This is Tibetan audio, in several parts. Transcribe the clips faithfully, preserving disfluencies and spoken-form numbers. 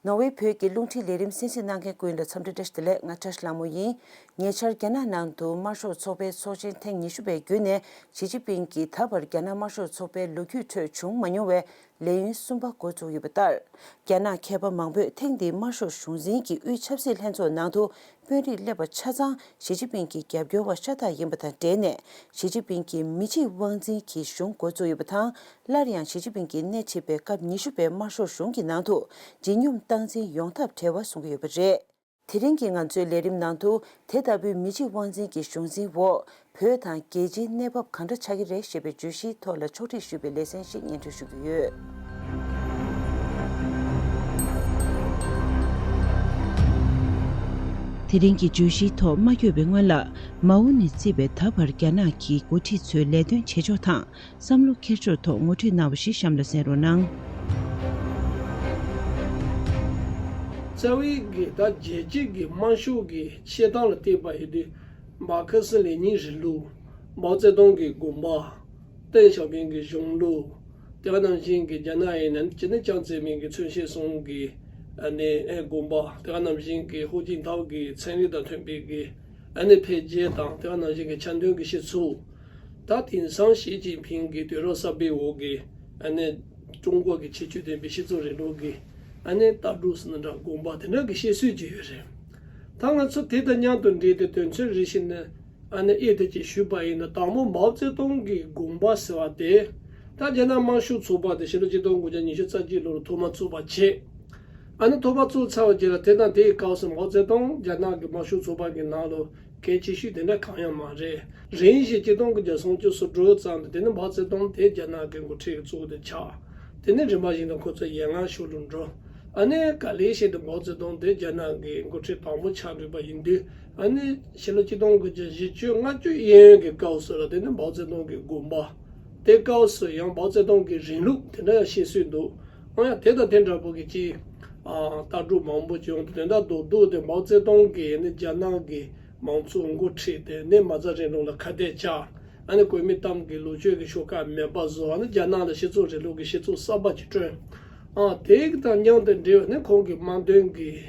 ནོར་ཝེ་བོད་ཀྱི་རླུང་འཕྲིན་ལས་རིམ་གསན་གཟིགས་གནང་མཁན་ཀུན་ལ་འཚམས་འདྲི་བཀྲ་ཤིས་བདེ་ལེགས། ང་བཀྲ་ཤིས་ལྷ་མོ་ཡིན། ཉེ་ཆར་རྒྱ་ནག་ནང་དུ་དམར་ཤོག་ཚོགས་པའི་ཚོགས་ཆེན་ཐེངས་ཉི་ཤུ་པའི་བརྒྱུད་ནས་ཞི་ཅིན་ཕིང་གིས་ད་བར་རྒྱ་ནག་དམར་ཤོག་ཚོགས་པའི་ལོ་རྒྱུས་ཁྲོད་བྱུང་མ་མྱོང་བའི་ལས་ཡུན་གསུམ་པ་འགོ་བཙུགས་ཡོད་པ་ལྟར། རྒྱ་ནག་མཁས་པ་མང་པོས་ཐེངས་འདིའི་དམར་ཤོག་གཞུང་འཛིན་གྱི་དབུས་ཆབ་སྲིད་ལྷན་ཚོགས་ནང་དུ་དཔོན་རིགས་སླེབས་པ་ཆ་ཚང་ཞི་ཅིན་ཕིང་གི་རྒྱབ་སྐྱོར་བ་ཤ་སྟག་ཡིན་པ་དང་འབྲེལ་ནས། ཞི་ཅིན་ཕིང་གིས་མི་གཅིག་དབང་འཛིན་གྱི་གཞུང་འགོ་བཙུགས་ཡོད་པ་དང་། སླར་ཡང་ཞི་ཅིན་ཕིང་གིས་སྣེ་ཁྲིད་པའི་སྐབས་ཉི་ཤུ་པའི་དམར་ཤོག་གཞུང་གི་ནང་དུ་ལྗིད་སྙོམས་སྟངས་འཛིན་ཡོང་ཐབས་བྲེལ་བ་བཟོ་གི་ཡོད་པ་རེད། དེ་རིང་གི་ང་ཚོའི་ལས་རིམ་ནང་དུ་དེ་ལྟ་བུའི་མི་གཅིག་དབང་འཛིན་གྱི་གཞུང་འཛིན་འོག་བོད་དང་རྒྱལ་སྤྱིའི་གནས་བབ་གང་འདྲ་ཆགས་ཀྱི་རེད་ཞེས་པའི་བརྗོད་གཞིའི་ཐོག་ལ་ཕྱོགས་སྒྲིག་ཞུས་པའི་ལེ་ཚན་ཞིག་སྙན་སྒྲོན་ཞུ་གི་ཡོད། དེ་རིང་གི་བརྗོད་གཞིའི་ཐོག་མ་བསྐྱོད་པའི་སྔོན་ལ། མའོ་ནས་བརྩིས་པའི་ད་བར་རྒྱ་ནག་གི་འགོ་ཁྲིད་ཚོའི་ལས་དོན་བྱེད་ཕྱོགས་དང་། བསམ་བློ་འཁྱེར་ཕྱོགས་ཐོག་ངོ་སྤྲོད་གནང་བ་ཞིག་གཤམ་ལ་གསན་རོགས་གནང་། རྩ་བའི་གི་ད་རྒྱལ་སྤྱི་གི་དམར་ཤོག་གི་བཤད་སྟངས་ལ་བལྟས་པ་ཡིན་དུས། མར་ཁེ་སི་ལེ་ཉིན་རིང་ལུགས། མའོ་ཙེ་ཏུང་གི་དགོངས་པ། ཏེང་ཞའོ་ཕིང་གི་གཞུང་ལུགས། དེ་ག་ནང་བཞིན་གྱི་རྒྱ་ནག་ཡིན་ན་ཅི་ནས་ཅང་ཙེ་མིན་གྱི་མཚོན་བྱེད་གསུམ་གྱི་ཨ་ནི་ཨེ་དགོངས་པ། དེ་ག་ནང་བཞིན་གྱི་ཧུའུ་ཅིན་ཐའོ་གི་ཚན་རིག་དང་མཐུན་པའི་གི་ཨ་ནི་འཕེལ་རྒྱས་དང་། དེ་ག་ནང་བཞིན་གྱི་ཆ་མཐུན་གྱི་སྤྱི་ཚོགས། ད་དེང་སང་ཞི་ཅིན་ཕིང་གི་དུས་རབས་གསར་པའི་འོག་གི་ཨ་ནི་ཀྲུང་གོ་གི་ཁྱད་ཆོས་ལྡན་པའི་སྤྱི་ཚོགས་རིང་ལུགས་ཀྱི་ཨ་ནི་ལྟ་གྲུབ་ཟེར་ན་འདྲ། དགོངས་པ་དེ་འདྲ་གི་བཤད་སྲོལ་ཅིག་ཡོད་རེད། ད་ང་ཚོ་དེ་དང་མཉམ་དུ་འབྲེལ་ཏེ་དོན་ཚན་རེ་བཞིན་ནས་ཨ་ནི་དབྱེ་དེ་ཅིག་ཞུས་པ་ཡིན་ན། དང་པོ་མའོ་ཙེ་ཏུང་གི་དགོངས་པ་ཟེར་བ་དེ། ད་རྒྱ་ནག་དམར་ཤོག་ཚོགས་པ་དེ་ཕྱི་ལོ་ཆིག་སྟོང་དགུ་བརྒྱ་ཉི་ཤུ་རྩ་གཅིག་ལོར་ཐོག་མ་བཙུགས་པ་བྱས། ཨ་ནི་ཐོག་མ་བཙུགས་ཚར་བ་རྗེས་ལ་དེ་དང་དེའི་སྐབས་སུ་མའོ་ཙེ་ཏུང་རྒྱ་ནག་གི་དམར་ཤོག་ཚོགས་པ་གི་ནང་ལ་གལ་ཆེ་ཤོས་དེ་འདྲ་གང་ཡང་མ་རེད། རིང་ཞིག་ཆིག་སྟོང་དགུ་བརྒྱ་སུམ་ཅུ་སོ་དྲུག་ཙམ་དུ་དེ་ནི་མའོ་ཙེ་ཏུང་དེ་རྒྱ་ནག་གི་འགོ་ཁྲིད་ཀྱི་གཙོ་བོ་དེ་ཆགས། དེ་ནི་རིམ་པ་བཞིན་དུ་ཁོ་ཚོ་ཡན་ལག་ཤོར་རུ་འགྲོ། ཨ་ནི་ག་ལེ་ཞིག་ཏུ་མའོ་ཙེ་ཏུང་དེ་རྒྱ་ནག་གི་འགོ་ཁྲིད་དང་པོ་ཆགས་འགྲོ་བ་ཡིན་དུས། ཨ་ནི་ཕྱི་ལོ་ཆིག་སྟོང་དགུ་བརྒྱ་བཞི་བཅུ་ལྔ་བཅུ་གཡས་གཡོན་གྱི་སྐབས་སུ་ལ་དེ་ནི་མའོ་ཙེ་ཏུང་གི་དགོངས་པ། དེ་སྐབས་སུ་ཡང་མའོ་ཙེ་ཏུང་གི་རིང་ལུགས་དེ་འདྲ་ཡང་བཤད་སྲོལ་འདུག་འོ་ཡང་དེ་དང་དེ་འདྲ་པོ་གི་ཅིག་ཨ་ལྟ་གྲུབ་མང་པོ་ཅིག་ཡོང་དུས། དོན་དག་རྡོག་རྡོག་དེ་མའོ་ཙེ་ཏུང་གིས་ནི་རྒྱ་ནག་གི་མང་གཙོ་འགོ་ཁྲིད་དེ་ནི་མ་རྩ་རིང་ལུགས་ལ་ཁ་གཏད་བཅག་ཨ་ནི་བཀོད་མའི་གཏམ་གྱི་ལོ་རྒྱུས་ཀྱི་ཤོག་ཁག་མེད་པ་བཟོ། ཨ་ནི་རྒྱ་ནག་ལ་སྤྱི་ཚོགས་རིང་ལུགས་ཀྱི་སྤྱི་ཚོགས་གསར་པ་ཅིག་བསྐྲུན། ཨ་དེ་དང་མཉམ་དུ་འབྲེལ་བ་ནི་ཁོང་གི་དམངས་དོན་གྱི་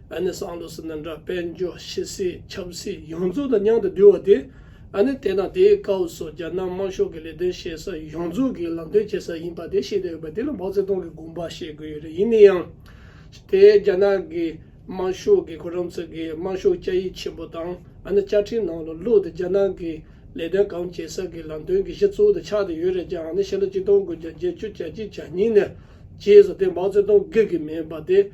ཨ་ནི་བསམ་བློ་ཟེར་ན་འདྲ། དཔལ་འབྱོར་ཕྱི་སྲིད་ཆབ་སྲིད་ཡོངས་རྫོགས་དང་མཉམ་དུ་འདུས་པ་དེ། ཨ་ནི་དེ་དང་དེའི་སྐབས་སུ་རྒྱ་ནག་དམར་ཤོག་གི་ལས་དོན་བྱེད་ས་ཡོངས་རྫོགས་ཀྱི་ལམ་སྟོན་བྱེད་ས་ཡིན་པ་དེ་བཤད་བསྡད་ཡོད་པ་དེ་ལ་མའོ་ཙེ་ཏུང་གི་དགོངས་པ་བཤད་དགོས་ཡོད་རེད། ཡིན་ན་ཡང་། དེ་རྒྱ་ནག་གི་དམར་ཤོག་གི་ཁོ་རང་ཚོ་གི་དམར་ཤོག་བཅའ་ཡིག་ཆེན་པོ་དང་། ཨ་ནི་བཅའ་ཁྲིམས་ནང་ལ་བླུགས་ཏེ་རྒྱ་ནག་གི་ལས་དོན་གང་བྱེད་ས་གི་ལམ་སྟོན་གྱི་གཞི་གཙོ་བོ་དེ་ཆགས་ཏེ་ཡོད་རེད་ཀྱང་། ཨ་ནི་ཕྱི་ལོ་ཆིག་སྟོང་དགུ་བརྒྱ་བརྒྱད་ཅུ་གྱ་གཅིག་གྱ་གཉིས་ནས་རྗེས་སུ་དེ་མའོ་ཙེ་ཏུང་སྒེར་གྱི་མིན་པ་དེ།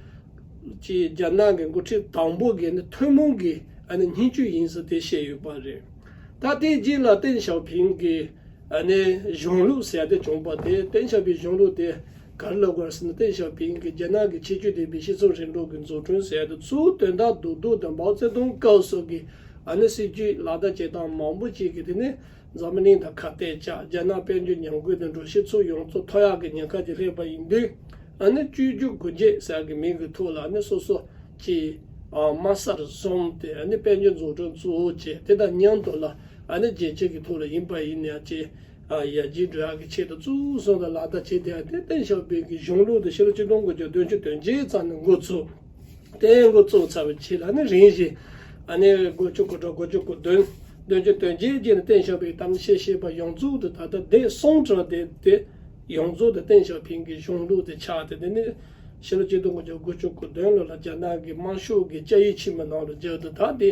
ཅིག་རྒྱ་ནག་གི་འགོ་ཁྲིད་དང་པོ་གི་ནི་ཐུན་མོང་གི་ཨ་ནི་སྙན་ཞུ་ཡིན་ཟེར་དེ་བཤད་ཡོད་པ་རེད། ད་དེའི་རྗེས་ལ་ཏེང་ཞའོ་ཕིང་གི་ཨ་ནི་གཞུང་ལུགས་ཟེར་ཡ་དེ་བྱུང་པ་དེ། ཏེང་ཞའོ་ཕིང་གཞུང་ལུགས་དེ་ག་རེ་ལབ་དགོས་རེད་ཟེར་ན། ཏེང་ཞའོ་ཕིང་གི་རྒྱ་ནག་གི་ཁྱད་ཆོས་ལྡན་པའི་སྤྱི་ཚོགས་རིང་ལུགས་ཀྱི་འཛུགས་སྐྲུན་ཟེར་ཡ་དེ་ཚུར་དོན་དག་རྡོག་རྡོག་དེ་མའོ་ཙེ་ཏུང་སྐབས་སུ་གི་ཨ་ནི་སྲིད་ཇུས་ལག་བསྟར་བྱེད་སྟངས་མང་པོ་ཅིག་གིས་དེ་ནི་འཛམ་གླིང་དང་ཁ་གཏད་བཅག་རྒྱ་ནག་དཔལ་འབྱོར་ཉམས་རྒུད་དུ་འགྲོ། སྤྱི་ཚོགས་ཡོངས་རྫོགས་ཐོར་ཡག་གི་ཉེན་ཁ་ཅིག་སླེབས་པ་ཡིན་དུས། ཨ་ནི་བཅོས་བསྒྱུར་སྒོ་འབྱེད་ཟེར་ཡག་གི་མིང་གི་ཐོག་ལ་ཨ་ནི་སོ་སོ་ཀྱི་ཨ་དམའ་སར་བཟུང་སྟེ། ཨ་ནི་དཔལ་འབྱོར་འཛུགས་སྐྲུན་གཙོ་བོ་བྱས། དེ་དང་མཉམ་དུ་ལ་ཨ་ནི་རྒྱལ་སྤྱི་གི་ཐོག་ལ་ཡིན་པ་ཡིན་ཡང་ཅིག་ཨ་ཡར་རྒྱས་འགྲོ་ཡག་གི་ཆེད་དུ་གཙོ་བོ་བཟུང་དང་ལག་བསྟར་བྱས་ཏེ། ཨ་ནི་ཏེང་ཞའོ་ཕིང་གི་གཞུང་ལུགས་དེ་ཕྱི་ལོ་ཆིག་སྟོང་དགུ་བརྒྱ་བདུན་ཅུ་དོན་གཅིག་ཙམ་ནས་འགོ་བཙུགས། དེ་འགོ་བཙུགས་ཚར་བའི་རྗེས་ལ་ནི་རིང་ཞིག་ཨ་ནི་དགུ་བཅུ་གོ་དྲུག་དགུ་བཅུ་གོ་བདུན། བདུན་ཅུ་དོན་གཅིག་རྗེས་ནས་ཏེང་ཞའོ་ཕིང་གཏམ་བཤད་བཤད་པ་ཡོངས་རྫོགས་དེ་ད་ལྟ་སྡེ་གསུམ་བྲལ་ཏེ། དེ་ཡོངས་རྫོགས་དེ་ཏེང་ཞའོ་ཕིང་གི་གཞུང་ལུགས་དེ་ཆགས་ཏེ། དེ་ནི་ཕྱི་ལོ་ཆིག་སྟོང་དགུ་བརྒྱ་དགུ་བཅུ་གོ་བདུན་ལོ་ལ་རྒྱ་ནག་གི་དམར་ཤོག་གི་བཅའ་ཡིག་ཆེན་མོ་ནང་ལ་འཇགས་ཏེ། ད་དེ་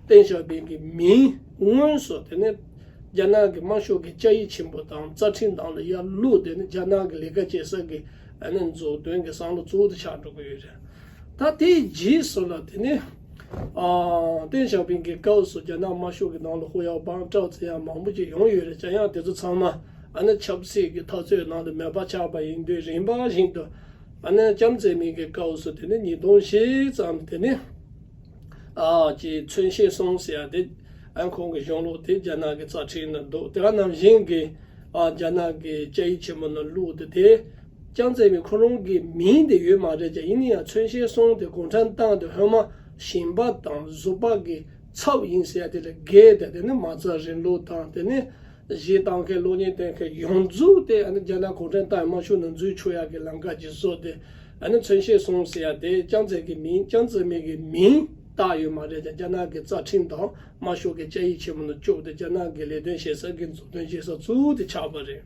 ཏེང་ཞའོ་ཕིང་གི་མིང་དངོས་སུ་དེ་ནི་རྒྱ་ནག་གི་དམར་ཤོག་གི་བཅའ་ཡིག་ཆེན་པོ་དང་རྩ་ཁྲིམས་ནང་ལ་ཡར་བླུགས་ཏེ་ནི་རྒྱ་ནག་གི་ལས་ཀ་བྱེད་ས་གི་ཨ་ནི་མཛུབ་སྟོན་གྱི་བསམ་བློ་གཙོ་བོ་དེ་ཆགས་འགྲོ་གི་ཡོད་རེད། ད་དེའི་རྗེས་སུ་ལ་དེ་ནི་ཨ་ཏེང་ཞའོ་ཕིང་གི་སྐབས་སུ་རྒྱ་ནག་དམར་ཤོག་གི་ནང་ལ་ཧུ་ཡའོ་པང་ཀྲའོ་ཙེ་ཡང་མང་པོ་ཅིག་ཡོང་ཡོད་རེད་ཀྱང་། ཡང་དེ་ཚོ་ཚང་མ་ཨ་ནི་ཆབ་སྲིད་ཀྱི་འཐབ་རྩོད་ནང་དུ་མེད་པ་ཆགས་པ་ཡིན་དུས། རིམ་པ་བཞིན་དུ་ཨ་ནི་ཅང་ཙེ་མིན་གྱི་སྐབས་སུ་དེ་ནི་ཉིས་སྟོང་ཞིག་ཙམ་དེ་ནི་ཨ་ཅིག་མཚོན་བྱེད་གསུམ་ཟེར་ཡ་དེ། ཨ་ཁོང་གི་གཞུང་ལུགས་དེ་རྒྱ་ནག་གི་རྩ་ཁྲིམས་ནང་འདུག་དེ་ག་ནང་བཞིན་གྱི་ཨ་རྒྱ་ནག་གི་བཅའ་ཡིག་ཆེན་མོ་ནང་བླུགས་ཏེ། དེ་ཅང་ཙེ་མིན་ཁོ་རང་གི་མིང་དེ་ཡོད་མ་རེད་ཀྱང་། ཡིན་ན་ཡང་མཚོན་བྱེད་གསུམ་དེ་གུང་ཁྲན་ཏང་དེ་སྔོན་མ་ཞིང་པ་དང་གཟུ་པ་གི་ཚབ་ཡིན་ཟེར་ཡ་དེ་ལས་བརྒལ་ཏེ། དེ་ནི་མ་རྩ་རིང་ལུགས་དང་། དེ་ནི་གཞས་བཏང་མཁན་གློག་བརྙན་བསྟན་མཁན་ཡོངས་རྫོགས་དེ་ཨ་ནི་རྒྱ་ནག་གུང་ཁྲན་ཏང་དམར་ཤོག་ནང་འཛུལ་ཆོག་ཡག་གི་ལམ་ཁ་ཅིག་བཟོས་ཏེ། ཨ་ནི་མཚོན་བྱེད་གསུམ་ཟེར་ཡ་དེ་ཅང་ཙེ་གི་མིང་ཅང་ཙེ་མིན་གྱི་མིང་བཏགས་ཡོད་མ་རེད་ཀྱང་རྒྱ་ནག་གི་རྩ་ཁྲིམས་དང་དམར་ཤོག་གི་བཅའ་ཡིག་ཆེན་མོ་ནང་བཅུག་སྟེ་རྒྱ་ནག་གི་ལས་དོན་བྱེད་ས་གི་མཛུབ་སྟོན་བྱེད་ས་གཙོ་བོ་དེ་ཆགས་པ་རེད།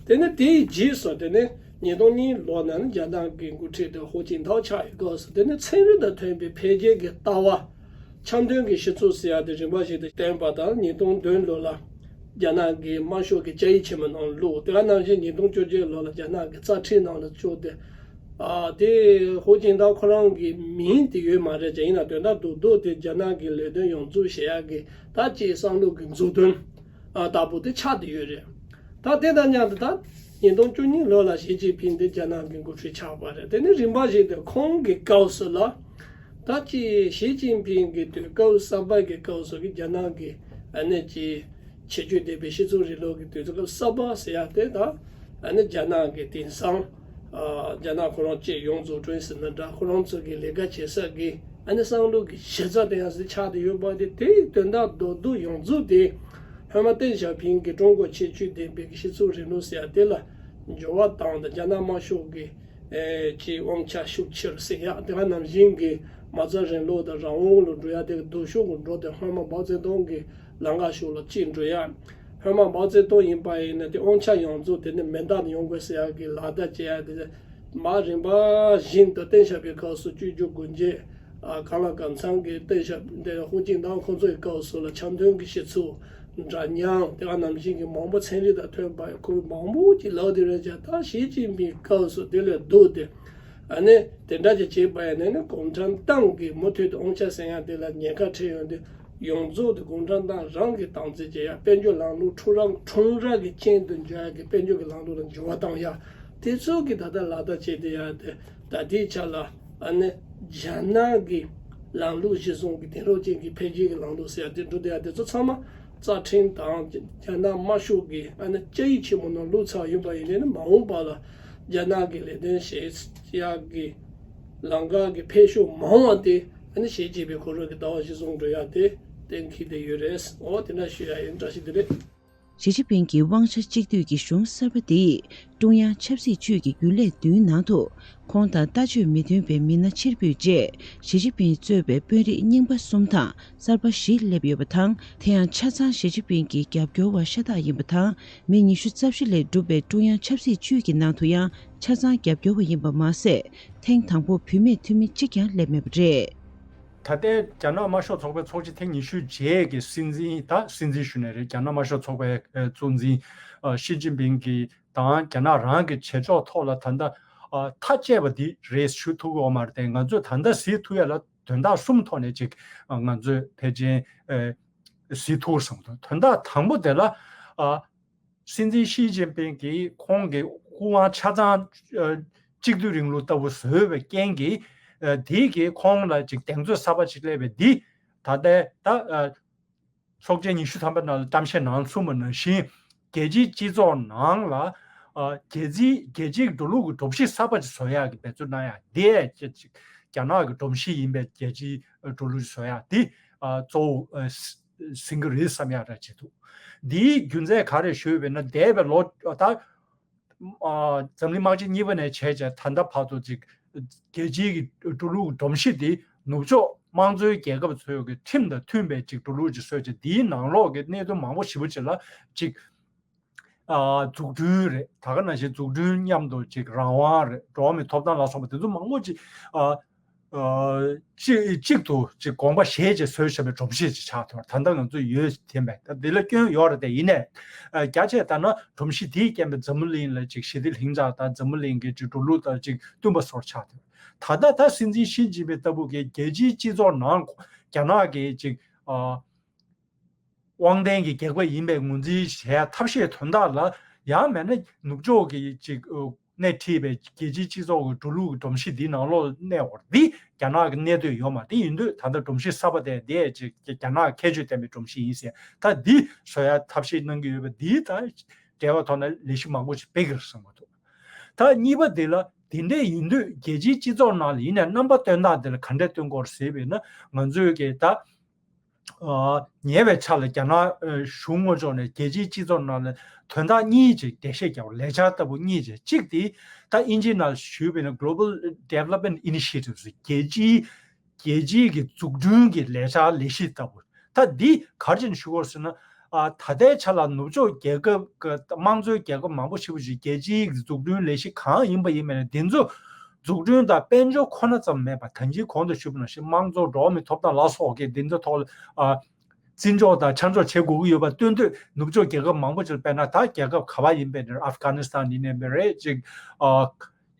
དེ་ནས་དེའི་རྗེས་སུ་དེ་ནས་ཉིས་སྟོང་གཉིས་ལོ་ནང་རྒྱ་ནག་གི་འགོ་ཁྲིད་དེ་ཧུའུ་ཅིན་ཐའོ་ཆགས་ཡོད་སྐབས་སུ་དེ་ནས་ཚན་རིག་དང་མཐུན་པའི་འཕེལ་རྒྱས་ཀྱི་ལྟ་བ། འཆམ་མཐུན་གྱི་སྤྱི་ཚོགས་ཟེར་ཡ་དེ་རིམ་པ་བཞིན་དུ་བསྟན་པ་དང་ཉིས་སྟོང་བདུན་ལོ་ལ་རྒྱ་ནག་གི་དམར་ཤོག་གི་བཅའ་ཡིག་ཆེན་མོ་ནང་བླུགས། དེ་ག་ནང་བཞིན་ཉིས་སྟོང་བཅོ་བརྒྱད་ལོ་ལ་རྒྱ་ནག་གི་རྩ་ཁྲིམས་ནང་ལ་བཅུག་སྟེ། ཨ་དེ་ཧུའུ་ཅིན་ཐའོ་ཁོ་རང་གི་མིང་དེ་ཡོད་མ་རེད་ཀྱང་ཡིན་ན་དོན་དག་རྡོག་རྡོག་དེ་རྒྱ་ནག་གི་ལས་དོན་ཡོངས་རྫོགས་བྱེད་ཡག་གི་ད་ཅིག་བསམ་བློ་གི་མཛུབ་སྟོན་ཨ་ལྟ་བུ་དེ་ཆགས་བསྡད་ཡོད་རེད། ད་དེ་དང་མཉམ་དུ་ད་ཉིས་སྟོང་བཅུ་གཉིས་ལོ་ལ་ཞི་ཅིན་ཕིང་དེ་རྒྱ་ནག་གི་འགོ་ཁྲིད་ཆགས་པ་རེད། དེ་ནས་རིམ་པ་བཞིན་དུ་ཁོང་གི་སྐབས་སུ་ལ་ད་ཅིག་ཞི་ཅིན་ཕིང་གི་དུས་སྐབས་གསར་པ་གི་སྐབས་སུ་གི་རྒྱ་ནག་གི་ཨ་ནི་ཅིག་ཁྱད་ཆོས་ལྡན་པའི་སྤྱི་ཚོགས་རིང་ལུགས་ཀྱི་དུས་ཚོད་གསར་པ་ཟེར་ཡ་དེ་དང་ཨ་ནི་རྒྱ་ནག་གི་དེང་སང་ཨ་རྒྱ་ནག་ཁོ་རང་ཅིག་ཡོངས་རྫོགས་ཀྲུང་ཟེར་ན་འདྲ་ཁོ་རང་ཚོ་གི་ལས་ཀ་བྱེད་ས་གི་ཨ་ནི་བསམ་བློ་གི་གཞི་རྩ་དེ་ཡང་ཟེར་ཆགས་བསྡད་ཡོད་པ་དེ་དེའི་དོན་དག་རྡོག་རྡོག་ཡོངས་རྫོགས་དེ་སྔོན་མ་ཏེང་ཞའོ་ཕིང་གི་ཀྲུང་གོ་ཁྱད་ཆོས་ལྡན་པའི་སྤྱི་ཚོགས་རིང་ལུགས་ཟེར་ཡ་དེ་ལ་འགྱུར་བ་བཏང་སྟེ་རྒྱ་ནག་དམར་ཤོག་གི་ཨེ་ཅེས་དབང་ཆ་ཤུགས་ཆེར་སྲིད་ཡག་དེ་ག་ནང་བཞིན་གྱི་མ་རྩ་རིང་ལུགས་དང་རང་དབང་ལ་འགྲོ་ཡག་དེ་གདུག་ཤུགས་ཀྱི་འགྲོ་དེ་སྔོན་མ་མའོ་ཙེ་ཏུང་གི་ལམ་ཁ་ཤུགས་ལ་གཅིག་འགྲོ་ཡག་སྔོན་མ་མའོ་ཙེ་ཏུང་ཡིན་པ་ཡིན་ན་དེ་དབང་ཆ་ཡོངས་རྫོགས་དེ་ནི་མེ་མདའ་ནས་ཡོང་དགོས་ཟེར་ཡག་གི་ལག་བརྡ་བྱེད་ཡག་དེ་མ་རིམ་པ་བཞིན་དུ་ཏེང་ཞའོ་ཕིང་སྐབས་སུ་བཅུ་བཅུ་དགུ་བརྒྱད་ཨ་གང་ལ་གང་འཚམ་གྱི་ཏེང་ཞའོ་ཕིང་ཧུའུ་ཅིན་ཐའོ་ཁོང་ཚོ་ཡི་སྐབས་སུ་ལ་འཆམ་མཐུན་གྱི་སྤྱི་ཚོགས། འདྲ་མཉམ་དེ་ག་ནང་བཞིན་གྱི་མང་པོ་ཚན་རིག་དང་མཐུན་པ་ཁོ་མང་པོ་ཅིག་ལབ་དེ་རེད་ཀྱང་ད་ཞི་ཅིན་ཕིང་སྐབས་སུ་དེ་ལས་ལྡོག་སྟེ་ཨ་ནི་དེ་འདྲ་ཅིག་བྱས་པ་ཡིན་ན་ནི་གུང་ཁྲན་ཏང་གི་མུ་མཐུད་དུ་དབང་ཆ་ཟིན་ཡག་དེ་ལ་ཉེན་ཁ་འཕྲད་ཡོང་དུས་ཡོངས་རྫོགས་དེ་གུང་ཁྲན་ཏང་རང་གི་སྟངས་འཛིན་བྱེད་ཡག་དཔལ་འབྱོར་ལམ་ལུགས་ཁྲོམ་ར་ཁྲོམ་ར་གི་རྐྱེན་དུ་འགྱུར་ཡག་གི་དཔལ་འབྱོར་གྱི་ལམ་ལུགས་ལ་འགྱུར་བ་བཏང་ཡག་དེ་ཚོ་གི་ད་ལྟ་ལག་བསྟར་བྱས་བསྡད་ཡག་དེ་ད་ལྟའི་ཆ་ལ། ཨ་ནི་རྒྱ་ནག་གི་ལམ་ལུགས་གཞི་བཟུང་གི་དེང་རབས་ཅན་གྱི་འཕེལ་རྒྱས་ཀྱི་ལམ་ལུགས་ཟེར་ཡ་དེ་འགྲོ་བསྡད་ཡ་དེ་ཚོ་ཚང་མ་རྩ་ཁྲིམས་དང་རྒྱ་ནག་དམར་ཤོག་གི་ཨ་ནི་བཅའ་ཡིག་ཆེན་མོ་ནང་བླུགས་ཚར་ཡོད་པ་ཡིན་ནའི་ནི་མ་འོངས་པ་ལ་རྒྱ་ནག་གི་ལས་དོན་བྱེད་ཡག་གི་ལམ་ཁ་གི་འཕེལ་ཕྱོགས་མ་འོངས་པ་དེ་ཨ་ནི་ཞི་ཅིན་ཕིང་ཁོ་རང་གི་ལྟ་བ་གཞི་བཟུང་འགྲོ་ཡ་དེ་གཏན་འཁེལ་བསྡད་ཡོད་རེད། འོ་དེ་འདྲ་ཞུ་ཡ་ཡིན། བཀྲ་ཤིས་བདེ་ལེགས། ཞི་ཅིན་ཕིང་གི་དབང་ཆ་གཅིག་སྡུད་ཀྱི་གཞུང་གསར་པ་དེས་ཀྲུང་དབྱང་ཆབ་སྲིད་ཅུས་ཀྱི་རྒྱུན་ལས་བདུན་ནང་དུ་ཁོང་དང་ལྟ་སྤྱོད་མི་མཐུན་པའི་མི་སྣ་ཕྱིར་འབུད་རྗེས་ཞི་ཅིན་ཕིང་གཙོས་པའི་དཔོན་རིགས་རྙིང་པ་གསུམ་དང་གསར་པ་བཞི་སླེབས་ཡོད་པ་དང་། དེ་ཡང་ཆ་ཚང་ཞི་ཅིན་ཕིང་གི་རྒྱབ་སྐྱོར་བ་ཤ་སྟག་ཡིན་པ་དང་། མི་ཉི་ཤུ་རྩ་བཞི་ལས་གྲུབ་པའི་ཀྲུང་དབྱང་ཆབ་སྲིད་ཅུས་ཀྱི་ནང་དུ་ཡང་ཆ་ཚང་རྒྱབ་སྐྱོར་བ་ཡིན་པ་མ་ཟད། ཐེངས་དང་པོར་བུད་མེད་འཐུས་མི་གཅིག་ཀྱང་སླེབས་མེད་པ་རེད། ད་ལྟའི་རྒྱ་ནག་དམར་ཤོག་ཚོགས་པའི་ཚོགས་ཆེན་ཐེངས་ཉི་ཤུ་རྗེས་ཀྱི་སྲིད་འཛིན། ད་སྲིད་འཛིན་ཞུ་ནི་རེད། རྒྱ་ནག་དམར་ཤོག་ཚོགས་པའི་གཙོ་འཛིན་ཞི་ཅིན་ཕིང་གི་དང་རྒྱ་ནག་རང་གི་བྱེད་ཕྱོགས་ཐོག་ལ་ད་ལྟ་ཐག་བཅད་པ་འདི་རེད་ཞུ་ཐུབ་ཀྱི་ཡོད་མ་རེད་དེ། ང་ཚོས་ད་ལྟ་གཟིགས་ཐུབ་ཡ་ལ་དོན་དག་གསུམ་ཐོག་ནས་ཅིག་ང་ཚོས་ཕལ་ཆེར་གཟིགས་ཐུབ་བསམ་འདུག་དོན་དག་དང་པོ་དེ་ལ། སྲིད་འཛིན་ཞི་ཅིན་ཕིང་གིས་ཁོང་གི་སྐུ་དབང་ཆ་ཚང་གཅིག་སྡུད་རིང་ལུགས་ལྟ་བུ་བཟོས་པའི་རྐྱེན་གྱིས། དེ་གིས་ཁོང་ལ་ཅིག་གདེང་ཚོད་གསར་པ་ཅིག་སླེབས་པའི་འདི་ད་ལྟའི་ད་ཚོགས་ཆེན་ཉི་ཤུ་ཐམ་པའི་ནང་ལ་གཏམ་བཤད་ནང་གསུངས་པ་ནང་བཞིན། རྒྱལ་སྤྱིའི་སྤྱི་ཚོགས་ནང་ལ་རྒྱལ་སྤྱིའི་རྒྱལ་སྤྱིའི་འགྲོ་ལུགས་ཀྱི་སྒྲོམ་གཞི་གསར་པ་ཅིག་བཟོ་ཡག་གི་འབད་རྩོལ་གནང་ཡག་འདི་ཅིག་རྒྱ་ནག་གི་སྒྲོམ་གཞི་ཡིན་པའི་རྒྱལ་སྤྱིའི་འགྲོ་ལུགས་བཟོ་ཡག་འདི་གཙོ་བོ། ཟིན་གྱི་རེད་བསམ་ཡག་འདྲ་ཅིག་འདུག་འདིའི་རྒྱུ་མཚན་ག་རེ་ཞུས་པས་ན། འདས་པའི་ལོ་ད་འཛམ་གླིང་དམག་ཆེན་གཉིས་པ་ནས་བྱས་བྱས་ད་ལྟ་བར་དུ་ཅིག་རྒྱལ་སྤྱིའི་གི་འགྲོ་ལུགས་སྒྲོམ་གཞི་འདི་ནུབ་ཕྱོགས་དམངས་གཙོའི་རྒྱལ་ཁབ་ཚོའི་གི་ཁྲིམས་དང་མཐུན་པའི་ཅིག་འགྲོ་ལུགས་ཅིག་བཟོས་བྱས། འདིའི་ནང་ལོགས་ཀྱི་གནད་དོན་མང་པོ་ཞེ་པོ་ཅིག་ལ་ཅིག་ཨ་འཛུགས་སྐྲུན་རེད། ད་ག་ནང་བཞིན་འཛུགས་སྐྲུན་མཉམ་དུ་ཅིག་རང་དབང་རེད། འགྲོ་བ་མིའི་ཐོབ་ཐང་ལ་སོགས་པ་དེ་ཚོ་མང་པོ་ཅིག་ཨ་ཨ་གཅིག་གཅིག་ཏུ་ཅིག་དགོངས་པ་བཞེས་བྱས་བཟོས་བཞག་པའི་སྒྲོམ་གཞི་ཅིག་ཆགས་ཐུབ། ད་ལྟ་ང་ཚོ་ཡོད་དེ་མེད། ད་འདི་ལ་སྐྱོན་ཡོད་རེད་དེ། ཡིན་ནའི་ཨ་རྒྱ་ཆེ་ལྟར་ན་སྒྲོམ་གཞི་དེའི་རྐྱེན་པས་འཛམ་བུ་གླིང་ལ་ཅིག་ཞི་བདེ་ལྷིང་འཇགས་དང་འཛམ་བུ་གླིང་གི་ཅིག་འགྲོ་ལུགས་དང་ཅིག་བསྟུན་པ་བཟོ་འདྲ་ཆགས་ཐུབ། ད་ལྟ་ད་སྲིད་འཛིན་ཞི་ཅིན་ཕིང་ལྟ་བུ་གིས་རྒྱལ་སྤྱིའི་སྤྱི་ཚོགས་ནང་རྒྱ་ནག་གི་ཅིག་ཨ། དབང་ལྡན་གྱི་རྒྱལ་ཁབ་ཡིན་པའི་ངོས་འཛིན་བྱས་ཐབས་ཤེས་དོན་དག་ལ། ཡང་མིན་ན་ནུབ་ཕྱོགས་ཀྱི་ཅིག་སྣེ་ཁྲིད་པའི་རྒྱལ་སྤྱིའི་སྤྱི་ཚོགས་ཀྱི་འགྲོ་ལུགས་ཀྱི་སྒྲོམ་གཞི་འདིའི་ནང་ལོགས་གནས་བར་འདི་རྒྱ་ནག་གི་གནས་སྡོད་ཡོད་མ་རེད། ཡིན་དུས་ད་ལྟ་སྒྲོམ་གཞི་གསར་པ་དེ་འདི་ཅིག་རྒྱ་ནག་ཁྱད་ཆོས་ལྡན་པའི་སྒྲོམ་གཞི་ཡིན་ཟེར། ད་འདི་བཟོ་ཡ་ཐབས་ཤེས་གནང་གི་ཡོད་པ་འདི་ད་འབྲེལ་བ་ཐོག་ན་ལས་གཞི་མང་པོ་ཞིག་སྤེལ་གི་རེད་བསམ་གྱི་འདུག་ད་གཉིས་པ་འདི་ལ་དེ་འདྲས་ཡིན་དུས་རྒྱལ་སྤྱིའི་སྤྱི་ཚོགས་ནང་ལ་ཡིན་ནའི་རྣམ་པ་སྟོན་སྟངས་འདི་ལ་ག་འདྲས་སྟོན་དགོས་རེད་ཟེར་བས་ན། ང་ཚོས་ཀྱི་ད། ཉེ་བའི་ཆར་ལ་རྒྱ་ནག་གཞུང་ངོས་ཕྱོགས་ནས་རྒྱལ་སྤྱིའི་སྤྱི་ཚོགས་ནང་ལ་དོན་དག་གཉིས་ཅིག་འགྲེལ་བཤད་རྒྱག་པ། ལས་འཆར་ལྟ་བུ་གཉིས་ཅིག་གཅིག་དེ་ད་དབྱིན་ཇིའི་ནང་ཞུས་པ་ཡིན་ན་Global Development Initiative། རྒྱལ་སྤྱིའི་རྒྱལ་སྤྱིའི་གི་འཛུགས་སྐྲུན་གྱི་ལས་འཆར་ལས་གཞི་ལྟ་བུ། ད་འདི་ག་རེ་བྱས་ནས་ཞུ་དགོས་ཟེར་ན། ཨ། ད་ལྟའི་ཆ་ལ་ནུབ་ཕྱོགས་རྒྱལ་ཁབ་ཀྱི་དམངས་གཙོའི་རྒྱལ་ཁབ་མང་པོ་ཞེ་པོ་ཅིག་རྒྱལ་སྤྱིའི་འཛུགས་སྐྲུན་ལས་གཞི་གང་ཡིན་པ་ཡིན་པ་ཡིན་ན་འདི་ཚོ་འཛུགས་སྐྲུན་དང་དཔལ་འབྱོར་ཁོ་ན་ཙམ་མེད་པར་ད་གིན་གོང་དུ་ཞུས་པ་ནང་བཞིན་དམངས་གཙོ་འགྲོ་བ་མིའི་ཐོབ་ཐང་ལ་སོགས་ཀྱི་འདི་ཚོ་ཐོག་ལ། ཨ། བརྩི་འཇོག་དང་ཆ་འཇོག་བྱེད་དགོས་ཀྱི་ཡོད་པ་སྟོན་དུས་ནུབ་ཕྱོགས་རྒྱལ་ཁབ་མང་པོ་ཅིག་ལ་དཔེར་ན་ད་རྒྱལ་ཁབ་ག་པར་ཡིན་པའི་ཨབ་གྷ་ནི་སི་ཐན་ཡིན་ནའི་མེད་རེད་ཅིག་ཨ།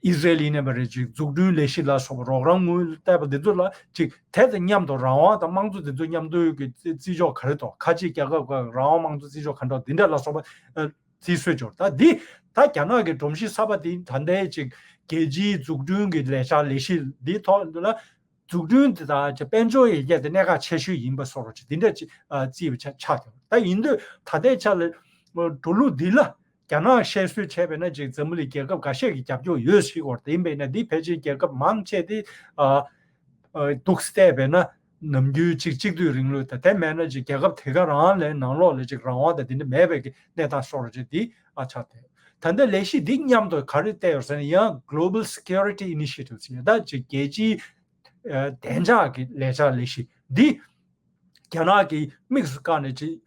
ཨི་ཟི་རེལ་ཡིན་ནའི་མེད་རེད་ཅིག་འཛུགས་སྐྲུན་ལས་གཞི་ལ་སོགས་པ་རོགས་རམ་དངུལ་བལྟས་པ་འདི་ཚོ་ལ་ཅིག་དེ་དང་མཉམ་དུ་རང་དབང་དང་དམངས་གཙོ་འདི་ཚོ་མཉམ་འདུས་ཀྱི་བརྩི་བརྩི་འཇོག་ག་རེ་འདུག་ཁ་ཆེ་རྒྱལ་ཁབ་ཀྱི་རང་དབང་དམངས་གཙོ་བརྩི་འཇོག་ག་འདྲ་འདི་འདྲ་ལ་སོགས་པ་ཨ། བརྩི་སྲོལ་འབྱོར། ད་འདི་ད་རྒྱ་ནག་གི་སྒྲོམ་གཞི་གསར་པ་འདི་ད་ལྟའི་ཅིག་རྒྱལ་སྤྱིའི་འཛུགས་སྐྲུན་གྱི་ལས་འཆར་ལས་གཞི་འདི་ཐོག་ལ་འཛུགས་སྐྲུན་འདི་དང་ཅིག་དཔལ་འབྱོར་ཡི་གེ་དེ་གནད་འགག་ཆེ་ཤོས་ཡིན་པ་བཟོ་འདྲ་ཅིག་འདི་འདྲ་ཅིག་ཨ། བརྩིས་པ་ཆགས་ཆགས་ཀྱང་ད་ཡིན་དུས་ད་ལྟའི་ཆ་ལ་འགྲོ་ལུགས་འདི་ལ་རྒྱ་ནག་བཤད་སྲོལ་བྱས་པས་ན་ཅིག་འཛམ་བུ་གླིང་རྒྱལ་ཁབ་འགའ་ཤས་ཀྱི་རྒྱབ་སྐྱོར་ཡོད་ཟེར་གྱི་ཡོད་རེད། དེ་ཡིན་པས་ན་འདི་ཕལ་ཆེར་རྒྱལ་ཁབ་མང་ཆེ་དེ་ཨ། ཨ། འདུག་སེ་བལྟས་པས་ན་ནམ་རྒྱུན་ཅིག་གཅིག་སྡུད་རིང་ལུགས་དང་དེ་མེད་ན་ཅིག་རྒྱལ་ཁབ་དེ་ག་རང་ལ་ནང་ལོགས་ལ་ཅིག་རང་དབང་དང་དེ་འདྲ་མེད་པའི་གི་གནས་སྟངས་བཟོ་འདྲ་ཅིག་འདི་ཨ་ཆགས་ཏེ། ད་ལྟ་ལས་གཞི་འདི་མཉམ་དུ་ག་རེ་བལྟས་ཡོད་ཟེར་ན་ཡང་Global Security Initiative ཟེར་ད་ཅིག་རྒྱལ་སྤྱིའི་ཨ། བདེ་འཇགས་ཀྱི་ལས་འཆར་ལས་གཞི་འདི་རྒྱ་ནག་གིས་དམིགས་སུ་བཀར་ནས་ཅིག་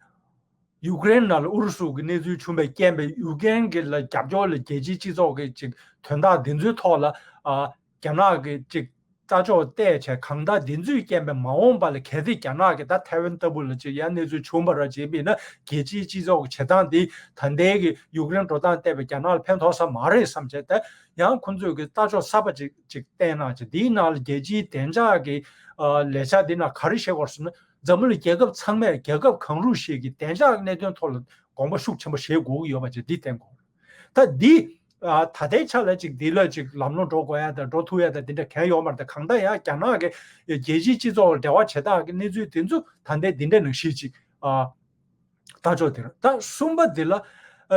ཡུཀ་རེན་ནང་ལ་ཨུ་རུ་སུ་གི་གནས་ཚུལ་བྱུང་བའི་རྐྱེན་པས་ཡུཀ་རེན་གྱི་ལ་རྒྱབ་སྐྱོར་ལ་རྒྱལ་སྤྱིའི་སྤྱི་ཚོགས་ཀྱི་ཅིག་དོན་དག་འདི་ཚོའི་ཐོག་ལ་ཨ། རྒྱ་ནག་གི་ཅིག་ལྟ་ཕྱོགས་བལྟས་བྱས་གང་ལྟར་འདི་ཚོའི་རྐྱེན་པས་མ་འོངས་པ་ལ་གལ་ཏེ་རྒྱ་ནག་གི་ད་ཐའེ་ཝན་ལྟ་བུ་ལ་ཅིག་ཡང་གནས་ཚུལ་བྱུང་བ་ར་བྱས་པས་ན་རྒྱལ་སྤྱིའི་སྤྱི་ཚོགས་ཀྱི་བྱེད་སྟངས་འདི་ད་ལྟའི་གི་ཡུཀ་རེན་འགྲོ་སྟངས་བལྟས་པས་རྒྱ་ནག་ལ་ཕན་ཐོགས་ས་མ་རེད་བསམ་བྱས་ད་ཡང་ཁོང་ཚོས་གི་ལྟ་ཕྱོགས་གསར་པ་ཅིག་ཅིག་བསྟན་གནང་ཅིག་འདིའི་ནང་ལ་རྒྱལ་སྤྱིའི་བདེ་འཇགས་ཀྱི་ཨ། ལས་འཆར་འདི་ནང་ག་རེ་བཤད་དགོས་ཟེར་ན། འཛམ་བུ་གླིང་རྒྱལ་ཁབ་ཚང་མས་རྒྱལ་ཁབ་གང་རུང་ཞིག་གི་བདེ་འཇགས་གནད་དོན་ཐོག་ལ་དགོངས་པ་ཤུགས་ཆེན་པོ་བཞེས་དགོས་ཀྱི་ཡོད་པ་ཅིག་འདི་བསྟན་དགོས། ད་འདི་ཨ། ད་ལྟའི་ཆ་ལ་ཅིག་འདི་ལ་ཅིག་ལམ་ལྷོང་འགྲོ་དགོས་ཡ་དང་འགྲོ་ཐུབ་ཡ་དང་འདི་འདྲ་གང་ཡོད་མ་རེད། ད་གང་ལྟར་ཡང་རྒྱ་ནག་གི་རྒྱལ་སྤྱིའི་སྤྱི་ཚོགས་ལ་འབྲེལ་བ་བྱེད་སྟངས་ཀྱི་གནས་ཚུལ་འདི་ཚོ་ད་ལྟའི་འདི་འདྲ་ནང་བཞིན་ཅིག་ཨ། ལྟ་ཕྱོགས་དེ་རེད། ད་གསུམ་པ་འདི་ལ་ཨ།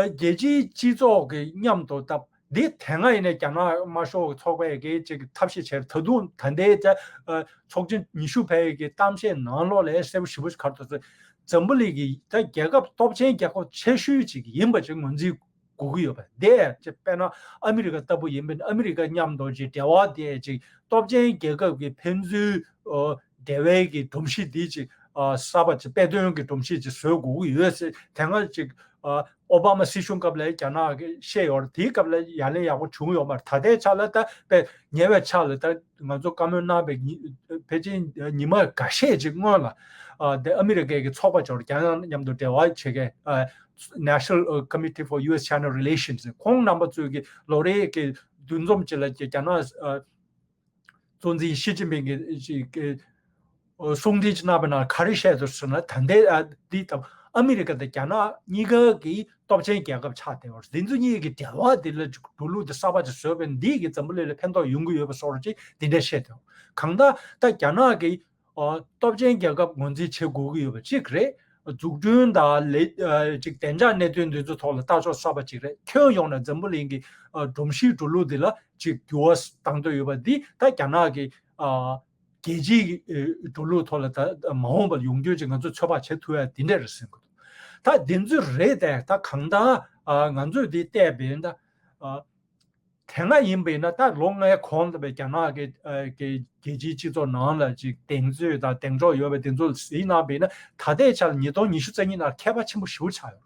རྒྱལ་སྤྱིའི་སྤྱི་ཚོགས་ཀྱི་མཉམ་དུ་ད་འདི་དེ་སྔ་ཡིན་ནའི་རྒྱ་ནག་དམར་ཤོག་ཚོགས་པས་ཀྱི་ཅིག་ཐབས་ཤེས་བྱས། ད་དུང་ད་ལྟའི་ད་ཨ། ཚོགས་ཆེན་ཉི་ཤུ་པའི་གི་གཏམ་བཤད་ནང་ལོགས་ལ་གསལ་པོ་ཞེ་པོ་ཞིག་ག་རེ་འདུག་ཟེར། འཛམ་བུ་གླིང་གི་ད་རྒྱལ་ཁབ་སྟོབས་ཆེན་རྒྱལ་ཁབ་ཆེ་ཤོས་ཅིག་ཡིན་པ་ཅིག་ངོས་འཛིན་དགོས་ཀྱི་ཡོད་པ་དེ་ཅིག་དཔེར་ན་ཨ་མི་རི་ཀ་ལྟ་བུ་ཡིན་པ་ཡིན་ན་ཨ་མི་རི་ཀ་མཉམ་དུ་ཅིག་འབྲེལ་བ་དེ་ཅིག་སྟོབས་ཆེན་རྒྱལ་ཁབ་ཀྱི་ཕན་ཚུན་ཨ། འབྲེལ་བའི་གི་སྒྲོམ་གཞི་འདི་ཅིག་ཨ། གསར་པ་ཅིག་དཔེ་སྟོན་གྱི་སྒྲོམ་གཞི་ཅིག་བཟོ་དགོས་ཀྱི་ཡོད་ཟེར། དེ་སྔ་ཅིག་ཨ། ཨོ་བྷ་མ་སྲིད་གཞུང་སྐབས་ལ་རྒྱ་ནག་གིས་བཤད་ཡོད་རེད། དེའི་སྐབས་ལ་ཡ་ལན་ཡག་པོ་བྱུང་ཡོད་མ་རེད། ད་ལྟའི་ཆ་ལ་ད་དཔེ་ཉེ་བའི་ཆ་ལ་ད་ང་ཚོ་བཀའ་མོལ་གནང་བའི་ཉི་ཕལ་ཆེར་ཉི་མ་འགའ་ཤས་ཅིག་སྔོན་ལ་ཨ། དེ་ཨ་མི་རི་ཀའི་གི་ཚོགས་པ་ཅིག་ཡོད་རེད། རྒྱ་ནག་མཉམ་དུ་འབྲེལ་བ་བྱེད་མཁན་ཨ། National Committee for U S China Relations། ཁོང་རྣམ་པ་ཚོས་གི་ལོ་རེའི་གི་འདུ་འཛོམས་ཅིག་ལ་རྒྱ་ནག་ཨ། གཙོ་འཛིན་ཞི་ཅིན་ཕིང་གིས་ཅིག་གི་གསུང་འཕྲིན་ཅིག་གནང་བའི་ནང་ག་རེ་བཤད་འདུག་ཟེར་ན། ད་ལྟའི་ཨ་འདི་ད་ཨ་མི་རི་ཀ་དང་རྒྱ་ནག་གཉིས་ཀ་གི་སྟོབས་ཆེན་རྒྱལ་ཁབ་ཆགས་བསྡད་པ་རེད། འདི་ཚོ་གཉིས་ཀྱི་འབྲེལ་བ་འདི་ལ་འགྲོ་ལུགས་འདི་གསར་པ་ཅིག་བཟོས་པས་འདི་གིས་འཛམ་བུ་གླིང་ལ་ཕན་ཐོགས་ཡོང་གི་ཡོད་པ་བཟོ་འདྲ་ཅིག་འདི་འདྲ་བཤད་འདུག་གང་ལྟར་ད་རྒྱ་ནག་གི་ཨ་སྟོབས་ཆེན་རྒྱལ་ཁབ་ངོས་འཛིན་བྱེད་དགོས་ཀྱི་ཡོད་པ་གཅིག་རེད། འཛུགས་སྐྲུན་དང་ལས་ཨ་ཅིག་བདེ་འཇགས་གནད་དོན་འདི་ཚོ་ཐོག་ལ་ལྟ་ཕྱོགས་གསར་པ་ཅིག་རེད། ཁྱོན་ཡོངས་ནས་འཛམ་བུ་གླིང་གི་ཨ་སྒྲོམ་གཞིའི་འགྲོ་ལུགས་འདི་ལ་ཅིག་འགྱུར་བ་བཏང་འདོད་ཡོད་པ་འདི་ད་རྒྱ་ནག་གི་ཨ་རྒྱལ་སྤྱིའི་ཨ་འགྲོ་ལུགས་ཐོག་ལ་ད་མ་འོངས་པར་ཡོང་རྒྱུ་ཅིག་ང་ཚོས་ཚོད་དཔག་བྱེད་ཐུབ་ཡ་འདི་འདྲ་རེད་ཟེར་གི་འདུག་ད་འདི་ཚོ་རེད་དེ་ད་གང་ལྟར་ཨ་ང་ཚོས་འདི་བལྟས་པས་ད་ཨ། དེ་སྔ་ཡིན་པ་ཡིན་ན་ད་ལོ་ལྔའི་གོང་ལ་བའི་རྒྱ་ནག་གི་ཨ་གི་རྒྱལ་སྤྱིའི་སྤྱི་ཚོགས་ནང་ལ་ཅིག་གདེང་ཚོད་དང་གདེང་འཇོག་ཡོད་པའི་དེ་ཚོ་གཟིགས་གནང་བ་ཡིན་ན་ད་ལྟའི་ཆར་ཉིས་སྟོང་ཉི་ཤུ་རྩ་གཉིས་ནང་ཁྱད་པར་ཆེན་པོ་ཞེ་པོ་ཆགས་ཡོད།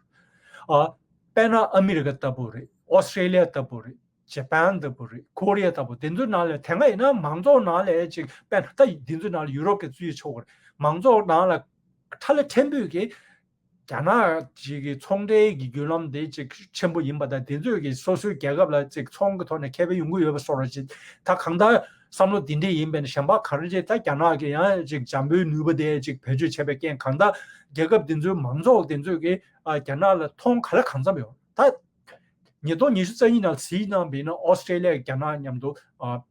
ཨ་དཔེར་ན་ཨ་མི་རི་ཀ་ལྟ་བུ་རེད། ཨོ་སི་ཀྲེ་ལི་ཡ་ལྟ་བུ་རེད། ཇ་པན་ལྟ་བུ་རེད། ཀོ་རི་ཡ་ལྟ་བུ་དེ་ཚོའི་ནང་ལ་དེ་སྔ་ཡིན་ན་མང་ཚོགས་ནང་ལ་ཅིག་དཔེར་ན་ད་དེ་ཚོའི་ནང་ལ་ཡུ་རོབ་ཀྱི་བརྩི་ཆོག་གི་རེད། མང་ཚོགས་ནང་ལ་ཁྲ་ལ་ཕྲན་བུ་གི་རྒྱ་ནག་ཅིག་གི་ཚོང་འབྲེལ་གྱི་བརྒྱུད་ལམ་དེ་ཅིག་ཆེན་པོ་ཡིན་པ་དང་དེ་ཚོས་ཀྱི་སོ་སོའི་རྒྱལ་ཁབ་ལ་ཅིག་ཚོང་གི་ཐོག་ནས་ཁེ་ཕན་ཡོང་གི་ཡོད་པ་བཟོ་འདྲ་ཅིག་ད་གང་ལྟར་བསམ་བློ་འདི་འདྲས་ཡིན་པས་ན་གཞན་པ་ག་རེ་ཅིག་ད་རྒྱ་ནག་གི་ཡང་ཅིག་འཇམ་པོའི་ནུས་པ་དེ་ཅིག་བེད་སྤྱོད་བྱས་པའི་རྐྱེན་གང་ལྟར་རྒྱལ་ཁབ་དེ་ཚོའི་མང་ཚོགས་དེ་ཚོས་ཀྱི་ཨ་རྒྱ་ནག་ལ་མཐོང་ག་ལ་གང་འཚམ་ཡོད། ད་ཉིས་སྟོང་ཉི་ཤུ་རྩ་གཉིས་ནང་གཟིགས་གནང་བ་ཡིན་ན་ཨོ་སི་ཀྲེ་ལི་ཡ་རྒྱ་ནག་མཉམ་དུ་ཨ།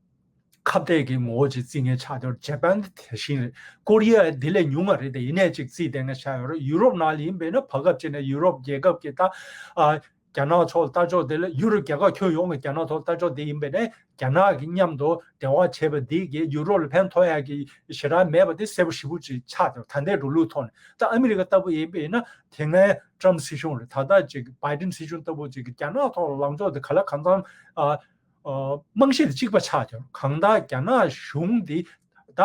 ཁ་གཏད་ཀྱི་ངོ་བོ་ཅིག་བརྩི་མཁན་ཆགས་ཡོད། ཇ་པན་དེ་བཞིན་རེད། ཀོ་རི་ཡ་དེ་ལས་ཉུང་བ་རེད་དེ་ཡིན་ནའི་ཅིག་བརྩིས་བསྡད་མཁན་ཆགས་ཡོད་རེད། ཡུ་རོབ་ནང་ལ་ཡིན་པས་ན་བར་སྐབས་ཅིག་ནས་ཡུ་རོབ་རྒྱལ་ཁབ་ཀྱི་ད་ཨ་ རྒྱ་ནག་ཕྱོགས་ལ་ལྟ་ཕྱོགས་དེ་ལ་ཡུ་རོབ་རྒྱལ་ཁབ་ཁྱོན་ཡོངས་ཀྱི་རྒྱ་ནག་ཐོག་ལ་ལྟ་ཕྱོགས་དེ་ཡིན་པས་ནས། རྒྱ་ནག་གི་མཉམ་དུ་འབྲེལ་བ་བྱས་པ་འདི་གིས་ཡུ་རོབ་ལ་ཕན་ཐོགས་ཡག་གི་ཞེ་དྲག་མེད་པ་དེ་གསལ་པོ་ཞེ་པོ་ཅིག་ཆགས་ཡོད། ད་ལྟའི་འགྲོ་ལུགས་ཐོག་ནས། ད་ཨ་མི་རི་ཀ་ལྟ་བུ་ཡིན་པ་ཡིན་ན། དེ་སྔའི་ཏྲམ་སྲིད་གཞུང་རེད། ད་ལྟ་ཅིག་བྷའི་ཌེན་སྲིད་གཞུང་ལྟ་བུ་ཅིག་གིས་རྒྱ་ནག་ཐོག་ལ་ལངས་ཕྱོགས་དེ་ག་ལ་གང་འཚམ་ཨ་ཨ་རྨང་གཞི་དེ་གཅིག་པ་ཆགས་ཡོད། གང་ལྟར་རྒྱ་ནག་གཞུང་འདི་ད་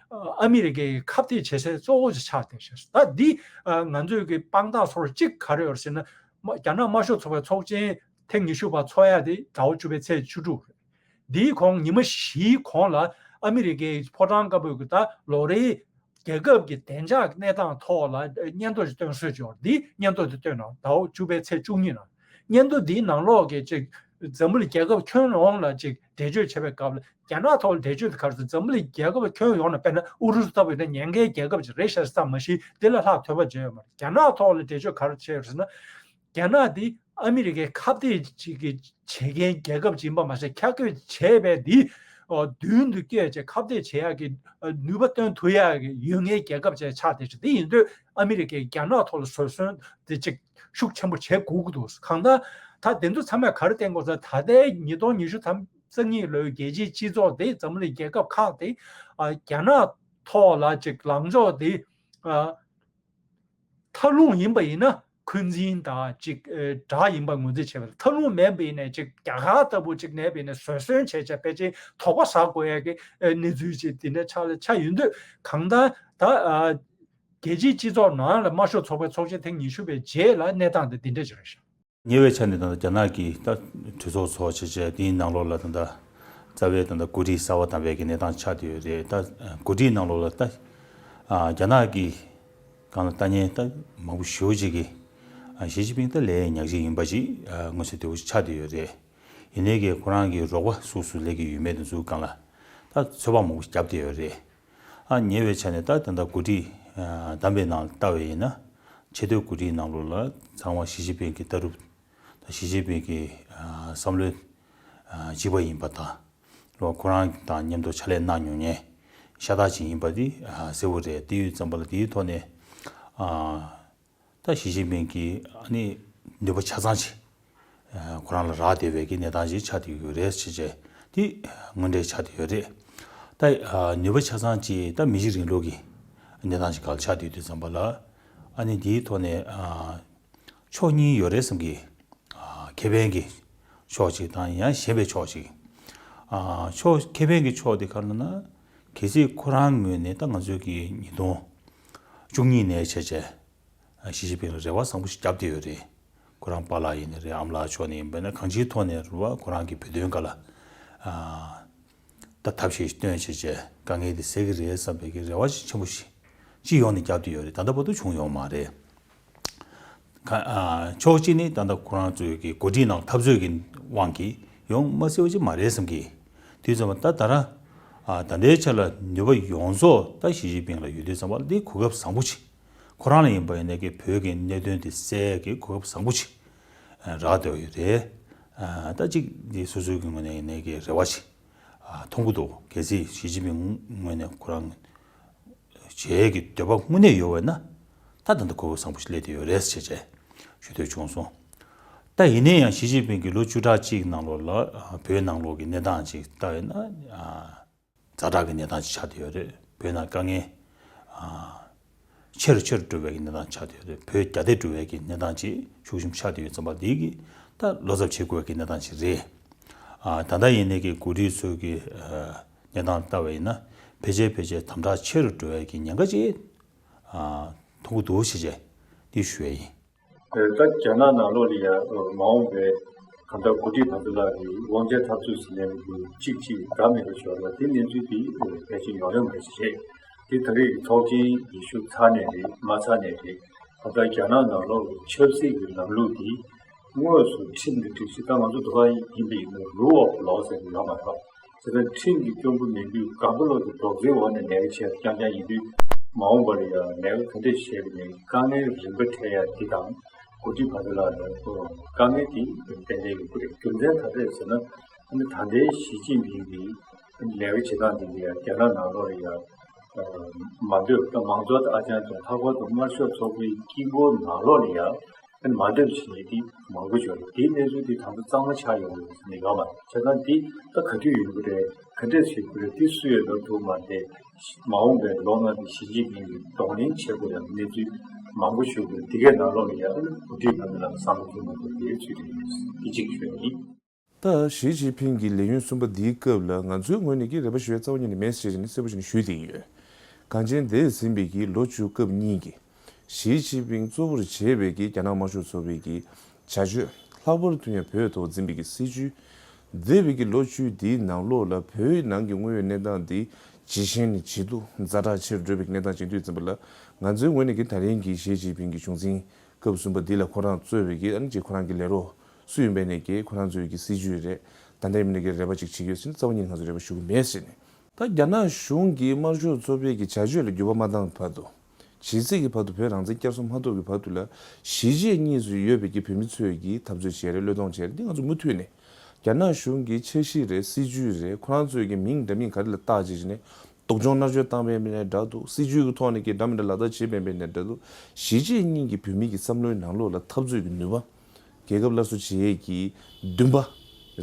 ཨ་མི་རི་ཀའི་ཁ་གཏད་བྱེད་སའི་གཙོ་བོ་ཅིག་ཆགས་བསྡད་ཤག་ད་འདི་ང་ཚོའི་གི་དཔང་རྟགས་ཚོར་གཅིག་ག་རེ་ཡོད་ཟེར་ན། མ་རྒྱ་ནག་དམར་ཤོག་ཚོགས་པའི་ཚོགས་ཆེན་ཐེངས་ཉི་ཤུ་པ་ཚོགས་ཡ་དེ་ཟླ་བ་བཅུ་པའི་ཚེས་བཅུ་དྲུག་རེད། འདིའི་གོང་ཉི་མ་བཞིའི་གོང་ལ་ཨ་མི་རི་ཀའི་ཕོ་བྲང་དཀར་པོའི་གི་ད་ལོ་རེའི་རྒྱལ་ཁབ་ཀྱི་བདེ་འཇགས་གནས་སྟངས་ཐོག་ལ་སྙན་ཐོ་ཞིག་བཏོན་སྲོལ་ཅིག་ཡོད་རེད། འདིའི་སྙན་ཐོ་དེ་བཏོན་ནས་ཟླ་བ་བཅུ་པའི་ཚེས་བཅུ་གཉིས་ལ། སྙན་ཐོ་འདིའི་ནང་ལོགས་ཀྱི་ཅིག་འཛམ་བུ་གླིང་རྒྱལ་ཁབ་ཁྱོན་ཡོངས་ལ་ཅིག་འགྲེལ་བརྗོད་བྱེད་པའི་སྐབས་ལ། རྒྱ་ནག་ཐོག་ལ་འགྲེལ་བརྗོད་དེ་ག་རེ་ཟེར། འཛམ་བུ་གླིང་རྒྱལ་ཁབ་ཁྱོན་ཡོངས་ལ། དཔེར་ན་ཨུ་རུ་སུ་ལྟ་བུ་ཡིན་ན་ཉེན་ཁའི་རྒྱལ་ཁབ་ཅིག་རེད་ཤག་ཙམ་མ་གཞི་དེ་ལས་ལྷག་དོད་པ་བརྗོད་ཡོད་མ་རེད། རྒྱ་ནག་ཐོག་ལ་འགྲེལ་བརྗོད་ག་རེ་བྱས་ཡོད་ཟེར་ན། རྒྱ་ནག་འདི་ཨ་མི་རི་ཀའི་ཁ་གཏད་ཅིག་གི་བྱེད་མཁན་རྒྱལ་ཁབ་ཅིག་ཡིན་པ་མ་ཟད། ཁ་གཏད་བྱས་པའི་འདི་ཨ་མདུན་དུ་སྐྱོད་བྱས་ཁ་གཏད་བྱེད་ཡག་གི་ཨ་ནུས་པ་བཏོན་ཐུབ་ཡག་གི་ཡོད་མཁན་རྒྱལ་ཁབ་ཅིག་ཆགས་བསྡད་ཤག་དེ་ཡིན་དུས་ཨ་མི་རི་ཀས་རྒྱ་ནག་ཐོག་ལ་བཟོད་བསྲན་དེ་ཅིག་ཤུགས་ཆེན་པོ་བྱེད་དགོས་ཀྱི་འདུག་གང་ལྟར་ད་དེ་ཚོ་ཚང་མས་ག་རེ་བསྟན་དགོས་ཟེར། ད་ལྟའི་ཉིས་སྟོང་ཉི་ཤུ་རྩ་གཉིས་ལོའི་རྒྱལ་སྤྱིའི་སྤྱི་ཚོགས་དེ། འཛམ་གླིང་རྒྱལ་ཁབ་ཁག་དེ་ཨ་རྒྱ་ནག་ཐོག་ལ་ཅིག་ལངས་ཕྱོགས་དེ་ཨ་མཐའ་ལྷུང་ཡིན་པ་ཡིན་ན། འཁོན་འཛིན་དང་ཅིག་ཨ་དགྲ་ཡིན་པ་ངོས་འཛིན་བྱས་པ་དང་། མཐའ་ལྷུང་མེད་པ་ཡིན་ནའི་ཅིག་རྒྱ་གར་ལྟ་བུ་ཅིག་མེད་པ་ཡིན་ནའི་བཟོད་བསྲན་བྱས་བྱས་ཕལ་ཆེར་དོགས་པ་ཟ་དགོས་ཡ་གི་ཨ་གནས་ཚུལ་ཅིག་དེ་འདྲ་ཆགས་ལ་ཆགས་ཡོང་དུས། གང་ལྟར་ད་ཨ་རྒྱལ་སྤྱིའི་སྤྱི་ཚོགས་ནང་ལ་དམར་ཤོག་ཚོགས་པའི་ཚོགས་ཆེན་ཐེངས་ཉི་ཤུ་པའི་རྗེས་ལ་གནས་སྟངས་དེ་འདི་འདྲ་ཞིག་རེད་ཤག་ཉེ་བའི་ཆར་ནས་ད་ལྟ་རྒྱ་ནག་གིས་ད་གྲོས་ཚོགས་ཚོགས་བྱས་བྱས། དེའི་ནང་ལོགས་ལ་ད་ལྟ་རྩ་བའི་ད་ལྟ་འགོ་ཁྲིད་གསར་པ་བདམས་པའི་གི་གནས་སྟངས་ཆགས་བསྡད་ཡོད་རེད། ད་འགོ་ཁྲིད་ནང་ལོགས་ལ་ད་ཨ་རྒྱ་ནག་གི་སྒང་ལ་ལྟ་མཁན་ད་མང་པོ་ཞེ་པོ་ཅིག་གིས་ཨ་ཞི་ཅིན་ཕིང་ད་ལས་ཉག་གཅིག་ཡིན་པ་ཅིག་ཨ་མངོན་གསལ་དོད་པོ་ཅིག་ཆགས་བསྡད་ཡོད་རེད། ཡིན་ནའི་གི་ཁོ་རང་གི་རོགས་པ་སུ་སུ་སླེབས་ཀྱི་ཡོད་མེད་དེ་ཚོའི་སྒང་ལ་ད་ཚོད་དཔག་མང་པོ་ཞིག་བརྒྱབ་བསྡད་ཡོད་རེད། ཨ་ཉེ་བའི་ཆར་ནས་ད་ད་ལྟ་འགོ་ཁྲིད་ཨ་བདམས་པའི་ནང་ལ་ལྟ་བ་ཡིན་ན། ཆེས་མཐོའི་འགོ་ཁྲིད་ནང་ལོགས་ལ་ཚང་མ་ཞི་ཅིན་ཕིང་གི་ལྟ་གྲུབ་དང་། ཞི་ཅིན་ཕིང་གི་ཨ་བསམ་བློའི་ཨ་གཅིག་པ་ཡིན་པ་དང་། ལོ་ཁོ་རང་དང་མཉམ་དུ་ཕྱག་ལས་གནང་མྱོང་མཁན་ཤ་སྟག་ཅིག་ཡིན་པ་འདི་ཨ་གསལ་པོ་རེད། དེ་ཡོད་ཙམ་པ་ལ་དེའི་ཐོག་ནས་ཨ་ད་ཞི་ཅིན་ཕིང་གིས་ཨ་ནི་ནུས་པ་ཆ་ཚང་ཅིག་ཨ་ཁོ་རང་ལ་རག་བསྡད་པའི་གི་གནས་སྟངས་ཅིག་ཆགས་བསྡད་ཡོད་རེད་ཟེར་བྱས། དེ་དངོས་འབྲེལ་ཆགས་བསྡད་ཡོད་རེད། ད་ཨ་ནུས་པ་ཆ་ཚང་ཅིག་ད་མི་གཅིག་རིང་ལུགས་ཀྱི་གནས་སྟངས་ཅིག་སྒང་ལ་ཆགས་བསྡད་དུས་ཙམ་པ་ལ། ཨ་ནི་དེའི་ཐོག་ནས་ཨ་ཕྱོགས་གཉིས་ཡོད་རེད་བསམ་གི། ཨ་ཁེ་ཕན་གྱི་ཕྱོགས་གཅིག་དང་། ཡང་གཞན་པའི་ཕྱོགས་གཅིག་ཨ་ཕྱོགས་ཁེ་ཕན་གྱི་ཕྱོགས་དེ་ག་རེ་ལབ་ན། གལ་སྲིད་ཁོ་རང་ངོས་ནས་ད་ང་ཚོའི་གི་ཉིས་སྟོང་བཅུ་གཉིས་ནས་བྱས་བྱས་ཞི་ཅིན་ཕིང་ལ་རེ་བ་བཟང་པོ་ཞིག་བརྒྱབ་བསྡད་ཡོད་རེད། ཁོ་རང་པཱ་ལགས་ཡིན་ནའི་རེད། ཨ་མ་ལགས་ཕྱོགས་ནས་ཡིན་པ་ན། གང་ཅིའི་ཐོག་ནས་རེད་བ། ཁོ་རང་གི་བོད་དོན་སྒང་ལ་ཨ་ད་ཐབས་ཤེས་ཤིག་བཏོན་བྱས་བྱས་དཀའ་ངལ་དེ་སེལ་གི་རེད་བསམ་པའི་གི་རེ་བ་ཞིག་ཆེན་པོ་ཞིག་སྤྱི་ཡོངས་ནས་བརྒྱབ་བསྡད་ཡོད་རེད། ད་ལྟ་བར་དུ་བྱུང་ཡོད་མ་རེད། ཁ་ཨ་ཕྱོགས་གཅིག་ནས་ད་ལྟ་ཁོ་རང་ཚོའི་གི་འགོ་ཁྲིད་ནང་འཐབ་རྩོད་ཀྱི་དབང་གིས་ཡོང་མ་སྲིད་པ་ཅིག་མ་རེད་བསམ་གི། དུས་ཙམ་པ་ད་ད་ར་ཨ་ད་ལྟའི་ཆ་ལ་ནུས་པ་ཡོངས་རྫོགས་ད་ཞི་ཅིན་ཕིང་ལ་ཡོད་དུས་ཙམ་པ་ལ། འདི་གོ་སྐབས་བཟང་པོ་ཅིག་ཁོ་རང་ལ་ཡིན་པ་ཡིན་ནའི་གི་བོད་ཀྱི་གནད་དོན་དེ་སེལ་ཡས་ཀྱི་གོ་སྐབས་བཟང་པོ་ཅིག་ཨ་རག་བསྡད་ཡོད་རེད། ཨ་ད་ཅིག་འདི་སོ་སོའི་གི་ངོས་ནས་ཡིན་ནའི་གི་རེ་བ་ཅིག་ཨ་མཐོང་གི་འདུག་གལ་སྲིད་ཞི་ཅིན་ཕིང་ངོས་ནས་ཁོ་རང་བྱེད་ཡས་ཀྱི་འདོད་པ་དངོས་གནས་ཡོད་པ་ཡིན་ན། ད་ད་ལྟ་གོ་སྐབས་བཟང་པོ་ཞིག་སླེབས་བསྡད་ཡོད་རེད་ཟེར་བྱས་ཞུ་འདོད་བྱུང་སོང་། ད་ཡིན་ན་ཡང་ཞི་ཅིན་ཕིང་གིས་ལོ་བཅུ་ཕྲག་གཅིག་ནང་ལོགས་ལ་ཨ་བོད་ནང་ལོགས་ཀྱི་གནས་སྟངས་ཅིག་ལྟ་ཡོད་ན། ཨ་ཛ་དྲག་གི་གནས་སྟངས་ཅིག་ཆགས་བསྡད་ཡོད་རེད། བོད་ནང་དཀའ་ངལ་ཨ་ཆེ་རུ་ཆེ་རུ་འགྲོ་བའི་གི་གནས་སྟངས་ཆགས་བསྡད་ཡོད་རེད། བོད་རྒྱ་སྡེ་འགྲོ་བའི་གི་གནས་སྟངས་ཅིག་ཤུགས་ཆེན་པོ་ཆགས་བསྡད་ཡོད་ཙམ་པ། འདི་གི་ད་བློ་འཚབ་བྱེད་དགོས་ཀྱི་གནས་སྟངས་ཅིག་རེད། ཨ་ད་ལྟ་ཡིན་ནའི་གི་འགོ་ཁྲིད་ཚོའི་གི་ཨ་གནས་སྟངས་ལྟ་བ་ཡིན་ན། ཕལ་ཆེར་ཕལ་ཆེར་དམ་དྲག་ཆེ་རུ་འགྲོ་བའི་གི་ཉེན་ཁ་ཅིག་ཨ་མཐོང་གི་འདུག་ཟེར་བྱས་འདི་ཞུ་ཡས་ཡིན། ད་རྒྱ་ནག་ནང་ལོགས་ལ་ཡང་མ་འོངས་པའི་གང་ལྟར་འགོ་ཁྲིད་བར་དུ་ལ་དབང་ཆ་འཐབ་རྩོད་ཟེར་མཁན་གྱི་གཅིག་གཅིག་འདྲ་མི་འདྲ་ཞིག་ཡོད་རེད་པ། དེ་གནས་ཚུལ་དེ་ཕལ་ཆེར་ཡོང་ཡོད་མ་རེད་ཟེར་བྱས། དེ་ད་རེས་ཀྱི་ཚོགས་ཆེན་ཡེ་ཤུ་ཚར་ནས་རེད་མ་ཚར་ནས་རེད། གང་ལྟར་རྒྱ་ནག་ནང་ལོགས་ཀྱི་ཆབ་སྲིད་ཀྱི་ལམ་ལུགས་དེ་དངོས་སུ་ཁྲིམས་ཀྱི་སྒྲིག་གཞི། ད་ང་ཚོ་འདི་ག་ཡིན་པ་ཡིན་ན་rule of law་ཟེར་གྱི་ཡོད་མ་རེད་པ། དེ་ལྟར་ཁྲིམས་ཀྱི་སྐྱོང་བུ་མེད་དུས། སྒང་ག་ལོག་གི་རྡོག་རྫིའི་འོག་ནས་ལས་ཀ་བྱས་རྐྱང་རྐྱང་ཡིན་དུས། མ་འོངས་པ་ལ་ཡང་ལས་ཀ་ག་འདྲས་བྱས་པ་ཡིན་ནའི་དཀའ་ངལ་རིམ་པ་འཕྲད་ཡ་འདི་དང་། འགོ་ཁྲིད་བར་དུ་ལ་ཡང་དཀའ་ངལ་དེ་ཏན་ཏན་ཡོང་གི་རེད། རྒྱུ་མཚན་ག་རེ་རེད་ཟེར་ན། ཨ་ནི་ད་ལྟའི་ཞི་ཅིན་ཕིང་གིས་ལས་ཀ་བྱེད་སྟངས་འདི་ལ་ཡང་རྒྱ་ནག་ནང་ལོགས་ལ་ཡང་མ་འདོད་པ། མང་གཙོ་དང་ཨ་ཅང་ཅང་། ལྷག་པར་དུ་དམར་ཤོག་ཚོགས་པའི་དཀྱིལ་འཁོར་ནང་ལོགས་ལ་ཡང་ ཨ་ནི་མ་འདོད་བྱས་ནས་དེ་མང་པོ་བྱུང་རེད། དེའི་གནས་ཚུལ་དེ་ད་ལྟ་གཙང་མ་ཆགས་ཡོང་གི་ཡོད་ཟེར་ནས་ཡོད་མ་རེད། བྱས་ཙང་དེ་ད་ག་དུས་ཡོང་གི་རེད། ག་འདྲས་བྱེད་དགོས་རེད། དེ་སུས་ལབ་ཐུབ་མ་རེད། མ་འོངས་པའི་ལོ་ལྔ་དེ་ཞི་ཅིན་ཕིང་གིས་གདོང་ལེན་བྱེད་དགོས་ཡག་གནས་ཚུལ་མང་པོ་ཞིག་ཡོད། དེ་གའི་ནང་ལོགས་ལ་ཡང་འགོ་ཁྲིད་རྣམ་པ་ལ་བསམ་བློ་ཐོངས་མ་ཐུབ་པའི་ཚུལ་དེ་ཡིན། དེ་གཅིག་ཞུ་ཡ་ཡིན། ད་ཞི་ཅིན་ཕིང་གི་ལས་ཡུན་གསུམ་པ་འདིའི་སྐབས་ལ་ང་ཚོའི་ངོས་ནས་ཀྱི་རེ་བ་ཞུ་ཡ་རྩ་བ་ཉིད་ནས་མེད་ཟེར་ནས་གསལ་པོ་ཞིག་ནས་ཞུས་བསྡད་ཀྱི་ཡོད། གངས་ཅན་འདས་ཟིན་པའི་གི་ལོ་བཅུ་སྐབས་གཉིས་ཀྱི་ཞི་ཅིན་ཕིང་གཙོ་བོར་བྱས་པའི་གི་རྒྱ་ནག་དམར་ཤོག་ཚོགས་པའི་གི་བྱ་སྤྱོད། ལྷག་པར་དུ་ཡང་བོད་ཐོག་འཛིན་པའི་གི་སྲིད་བྱུས། འདས་པའི་གི་ལོ་བཅུ་འདིའི་ནང་ལོགས་ལ་བོད་ནང་གི་དངོས་ཡོད་གནས་སྟངས་འདི་ཇེ་ཞན་ནས་ཇེ་སྡུག་ཛ་དྲག་ཆེ་རུ་འགྲོ་བའི་གནས་སྟངས་ཅིག་དུས་ཙམ་པ་ལ། ང་ཚོའི་ངོས་ནས་ཀྱི་ད་རིང་གི་ཞི་ཅིན་ཕིང་གི་བྱུང་འཛིན་སྐབས་གསུམ་པ་འདི་ལ་ཁོ་རང་གཙོས་པའི་གི་ཨ་ནི་ཅིག་ཁོ་རང་གི་ལས་རོགས་སུ་ཡིན་པའི་ནས་ཀྱི་ཁོ་རང་ཚོའི་གི་སྲིད་བྱུས་རེད། ད་ལྟ་ཡིན་ནས་ཀྱི་རེ་བ་ཅིག་བྱེད་ཀྱི་ཡོད་ཟེར་ནས་རྩ་བ་ཉིད་ནས་ང་ཚོ་རེ་བ་ཞུ་གི་མེད་ཟེར་ནས། ད་རྒྱ་ནག་གཞུང་གིས་དམར་ཤོག་ཚོགས་པའི་གི་བྱ་སྤྱོད་ལ་འགྱུར་བ་མ་བཏང་བར་དུ། ཇི་སྲིད་ཀྱི་བར་དུ་བོད་རང་བཙན་བསྐྱར་གསོ་མ་ཐུབ་ཀྱི་བར་དུ་ལ། གཞིས་བྱེས་གཉིས་སུ་ཡོད་པའི་གི་བོད་མི་ཚོས་ཀྱི་འཐབ་རྩོད་བྱས་རེད། བློས་གཏོང་བྱས་རེད། འདི་ང་ཚོ་མུ་མཐུད་ནས་རྒྱ་ནག་གཞུང་གི་འཆར་གཞི་རེད། སྲིད་བྱུས་རེད། ཁོ་རང་ཚོའི་གི་མིང་འདྲ་མིན་ག་རེ་ལ་བཏགས་བྱས་བྱས་ནས་སྡུག་སྦྱོང་མནར་གཅོད་བཏང་བའི་མི་ནས་འདྲ་འདུག་སྲིད་བྱུས་ཀྱི་ཐོག་ནས་ཀྱི་འདྲ་མི་འདྲ་ལག་བསྟར་བྱེད་པའི་མི་ནས་འདྲ་འདུག་གཞིས་བྱེས་གཉིས་ཀྱི་བོད་མི་གི་བསམ་བློའི་ནང་ལོགས་ལ་འཐབ་རྩོད་ཀྱི་ནུས་པ། རྒྱལ་ཁབ་སླར་གསོ་བྱེད་ཡས་ཀྱི་འདུན་པ།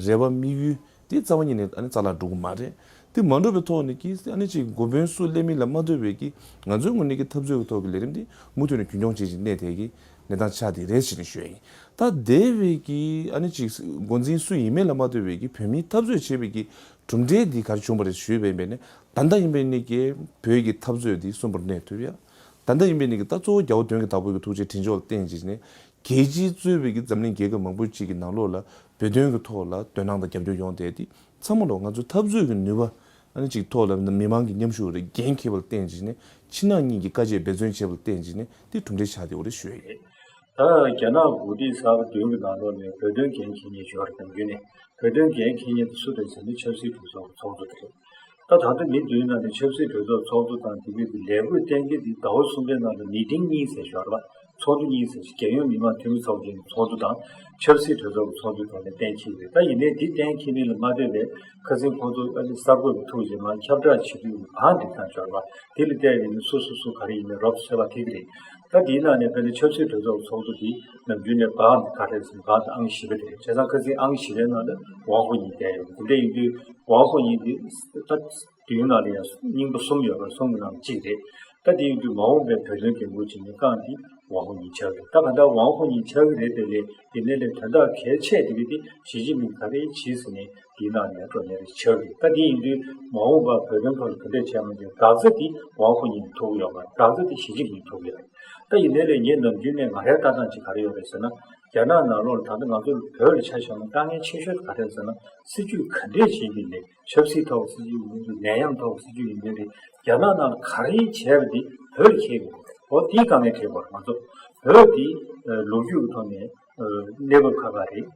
རེ་བ། དམིགས་ཡུལ་དེ་རྩ་བ་ཉིད་ནས་ཨ་ནི་རྩ་བརླག་འགྲོ་གི་མ་རེད། དེ་མ་འགྲོ་བའི་ཐོག་ནས་ཀྱི་ཨ་ནི་ཅིག་འགོ་དཔོན་སུ་སླེབས་མིན་ལ་མ་ལྟོས་པའི་ཀྱི་ང་ཚོའི་ངོས་ནས་ཀྱི་འཐབ་རྩོད་ཀྱི་ཐོག་གི་ལས་རིམ་དེ་མུ་མཐུད་ནས་རྒྱུན་འཁྱོངས་བྱེད་བཞིན་གནས་དེ་གི་གནས་སྟངས་ཆགས་དེ་རེད་ཅེས་ནས་ཞུ་ཡ་ཡིན། ད་འདས་པའི་ཀྱི་ཨ་ནི་ཅིག་འགོ་འཛིན་སུ་ཡིན་མིན་ལ་མ་ལྟོས་པའི་ཀྱི་བོད་མིའི་འཐབ་རྩོད་བྱེད་པའི་ཀྱི་གྲུབ་འབྲས་འདི་ག་རེ་བྱུང་བ་རེད་ཞུས་པའི་མེད་ནས། ད་ལྟ་ཡིན་པའི་ནི་ཀྱི་བོད་ཀྱི་འཐབ་རྩོད་འདི་གསོན་པོར་གནས་ཐུབ་ཡ། ད་ལྟ་ཡིན་པའི་ནི་ཀྱི་ད་གཙོ་བོ་རྒྱལ་བ་དོན་གྱི་བདག་པོ་གི་ཐུགས་རྗེ་དྲིན་ལྕོག་ལ་བརྟེན་བྱས་ནས། རྒྱལ་སྤྱིའི་གཙོས་པའི་གི་འཛམ་གླིང་རྒྱལ་ཁབ་མང་པོ་ཅིག་གི་ནང་ལོགས་ལ་བོད་དོན་གྱི་ཐོག་ལ་དོ་སྣང་དང་རྒྱབ་སྐྱོར་ཡོང་བསྡད་དེ། ཚང་མ་ལོ་ང་ཚོའི་འཐབ་རྩོད་ཀྱི་ནུས་པ་ཨ་ནི་ཅིག་ཐོག་ལ་མི་མང་གི་མཉམ་ཞུགས་རེད། འགན་འཁྱེར་བ་ལ་བརྟེན་བྱས་ནས། ཕྱི་ནང་གཉིས་ཀྱི་དཀའ་སྤྱད་འབད་བརྩོན་བྱས་པ་ལ་བརྟེན་བྱས་ནས་དེ་གྲུབ་འབྲས་ཆགས་བསྡད་ཡོད་རེད་ཞུ་ཡ་ཡིན། ད་རྒྱ་ནག་འགོ་ཁྲིད་གསར་པ་བདུན་གྱི་ནང་ལོགས་ནས་བོད་དོན་འགན་འཁྱེར་མཁན་ཞིག་ཡོད་རེད། ནམ་རྒྱུན་ནས་བོད་དོན་འགན་འཁྱེར་མཁན་དེ་སུ་རེད་ཟེར་ན་ཆབ་སྲིད་གྲོས་ཚོགས་ཀྱི་ཚོགས་གཙོ་དེ་རེད། ད་ད་ལྟ་མི་བདུན་ནང་ནས་ཆབ་སྲིད་གྲོས་ཚོགས་ཚོགས་གཙོ་དང་དེ་གའི་གི་ལས་བགོས་གཏན་འཁེལ་དེ་ཟླ་བ་གསུམ་པའི་ནང་ལ་མི་ཊིང་གཉིས་ཟེར་ཞོར་ལ་ཚོགས་འདུ་གཉིས་ཟེར་ཞིག་རྒྱལ་ཡོངས་མི་དམངས་འཐུས་མི་ཚོགས་ཆེན་གྱི་ཚོགས་འདུ་དང་ཆབ་སྲིད་གྲོས་ཚོགས་ཀྱི་ཚོགས་འདུའི་ཐོག་ནས་གཏན་འཁེལ་རེད། ད་ཡིན་ནའི་འདི་གཏན་འཁེལ་མིན་ལ་མ་ལྟོས་པའི་ཁ་སང་ཁོང་ཚོ་ཨ་ནི་གསར་འགོད་པ་ཐུག་རྗེས་མ་ཁྱབ་བསྒྲགས་བྱེད་དུས་བང་སྒྲིག་སྟངས་འབྱོར་བ་དེ་ལ་བལྟས་ཡིན་ན་སུ་སུ་སུ་ག་རེ་ཡིན་ནའི་རོབ་ཙམ་ཤེས་པ་ཐེབས་ཀྱི་རེད། ད་དེའི་ནང་ནས་དཔེར་ན་ཆབ་སྲིད་གྲོས་ཚོགས་ཚོགས་འདུ་དེ་ནམ་རྒྱུན་ནས་བང་ག་རེ་ཟེར་ན་བང་དེ་ཨང་བཞི་པ་དེ་རེད། བྱས་ཙང་ཁ་སང་ཨང་བཞི་པའི་ནང་ལ་ཝང་ཧུའུ་ཉིང་བསྡད་ཡོད། དེ་འདྲ་ཡིན་དུས་ཝང་ཧུའུ་ཉིང་དེ་ད་དུས་ཡུན་ནང་ལ་ཡང་རྙིང་པ་གསུམ་ཡོད་པ་གསུམ་གྱི་ནང་གཅིག་རེད། ད་དེ་ཡིན་དུས་མ་འོངས་པའི་བོད་དོན་འགན་འཁུར་བྱེད་མཁན་རྐང་དེ་ཝང་ཧུའུ་ཉིང་ཆགས་ཀྱི་རེད། ད་ག་ད་ཝང་ཧུའུ་ཉིང་ཆགས་ཀྱི་རེད་དེ་ལས་དེ་ནས་ལས་དོན་དག་གལ་ཆེ་དེ་གི་དེ་ཞི་ཅིན་ཕིང་ག་རེ་བྱས་ཟེར་ནས་དེའི་ནང་ནས་འགྲོ་མཁན་རེ་ཆགས་ཀྱི་རེད། ད་དེ་ཡིན་དུས་མ་འོངས་པར་བོད་དོན་ཐོག་ལ་ག་འདྲས་བྱས་མ་བྱས་འགག་རྩ་དེ་ཝང་ཧུའུ་ཉིང་ཐུག་གི་ཡོད་མ་རེད། འགག་རྩ་དེ་ཞི་ཅིན་ཕིང་ཐུག་གི་ཡོད་རེད། ད་ཡིན་ནའི་ལས་ངས་ནམ་རྒྱུན་ནས་ང་རའི་ལྟ་སྟངས་ཅིག་ག་རེ་ཡོད་རེད་ཟེར་ན། རྒྱ་ནག་ནང་ལོགས་ལ་ད་ལྟ་ང་ཚོ་བོད་ལ་ཆ་བཞག་ན་དཀའ་ངལ་ཆེ་ཤོས་ག་རེ་རེད་ཟེར་ན། སྲིད་ཇུས་ག་འདྲས་བྱེད་ཀྱི་ཡིན་ནའི་ཆབ་སྲིད་ཐོག་སྲིད་ཇུས་ཡིན་ནའི་རེད། ནད་ཡམས་ཐོག་སྲིད་ཇུས་ཡིན་ནའི་རེད། རྒྱ་ནག་ནང་ལ་ག་རེ་བྱས་པ་དེ་བོད་ལ་ཁྱད་ཡོད་རེད། འོ་དེའི་དཀའ་ངལ་འཕྲད་དགོས་རེད། ང་ཚོ་བོད་དེ་ལོ་རྒྱུས་ཀྱི་ཐོག་ནས་གནས་བབ་ཁག་ཁག་རེད།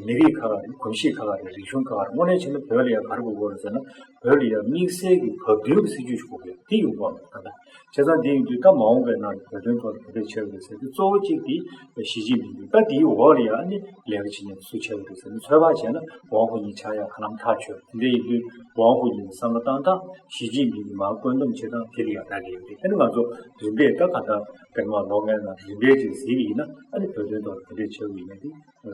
མི་རིགས་ཁག་ཁག་རེད། གོམས་གཤིས་ཁག་ཁག་རེད། རིག་གཞུང་ཁག་ཁག་རེད། དངོས་གནས་བྱས་ན་བོད་ལ་ཡང་ག་རེ་དགོས་ཀྱི་ཡོད་རེད་ཟེར་ན། བོད་ལ་ཡང་དམིགས་བསལ་གྱི་བབ་བསྟུན་གྱི་སྲིད་ཇུས་ཤིག་དགོས་ཀྱི་ཡོད་རེད། དེ་ཡོང་གི་མ་རེད་ད་ལྟ། བྱས་ཙང་འདི་ཡིན་དུས་ད་མ་འོངས་པའི་ནང་ལ་བོད་དོན་ཐོག་ལ་ག་འདྲས་བྱེད་དགོས་ཟེར་དུས་གཙོ་བོ་གཅིག་དེ་ཞི་ཅིན་ཕིང་གི་ད་དེའི་འོག་ལ་ཡང་ནི་ལས་ཀ་བྱེད་མཁན་སུ་ཆགས་ཀྱི་རེད་ཟེར་ན། ཚོད་དཔག་བྱས་ན་ཝང་ཧུའུ་ཉིང་ཆགས་ཡག་ཧ་ལམ་ཐག་ཆོད། དེ་འདྲ་ཡིན་དུས་ཝང་ཧུའུ་ཉིང་བསམ་བློ་བཏང་སྟངས། ཞི་ཅིན་ཕིང་གི་མར་བཀོད་འདོམས་བྱེད་སྟངས་དེ་ལ་ཡང་རག་གི་ཡོད་རེད། ཨ་ནི་ང་ཚོ་རིམ་པས་ད་ག་ད་དཔེར་ན་ལོ་ལྔའི་ནང་རིམ་པས་ཅིག་གཟིགས་པ་ཡིན་ན། ཨ་ནི་བོད་དོན་ཐོག་ལ་ག་འདྲས་བྱེད་དགོས་ཡིན་མིན་དེ་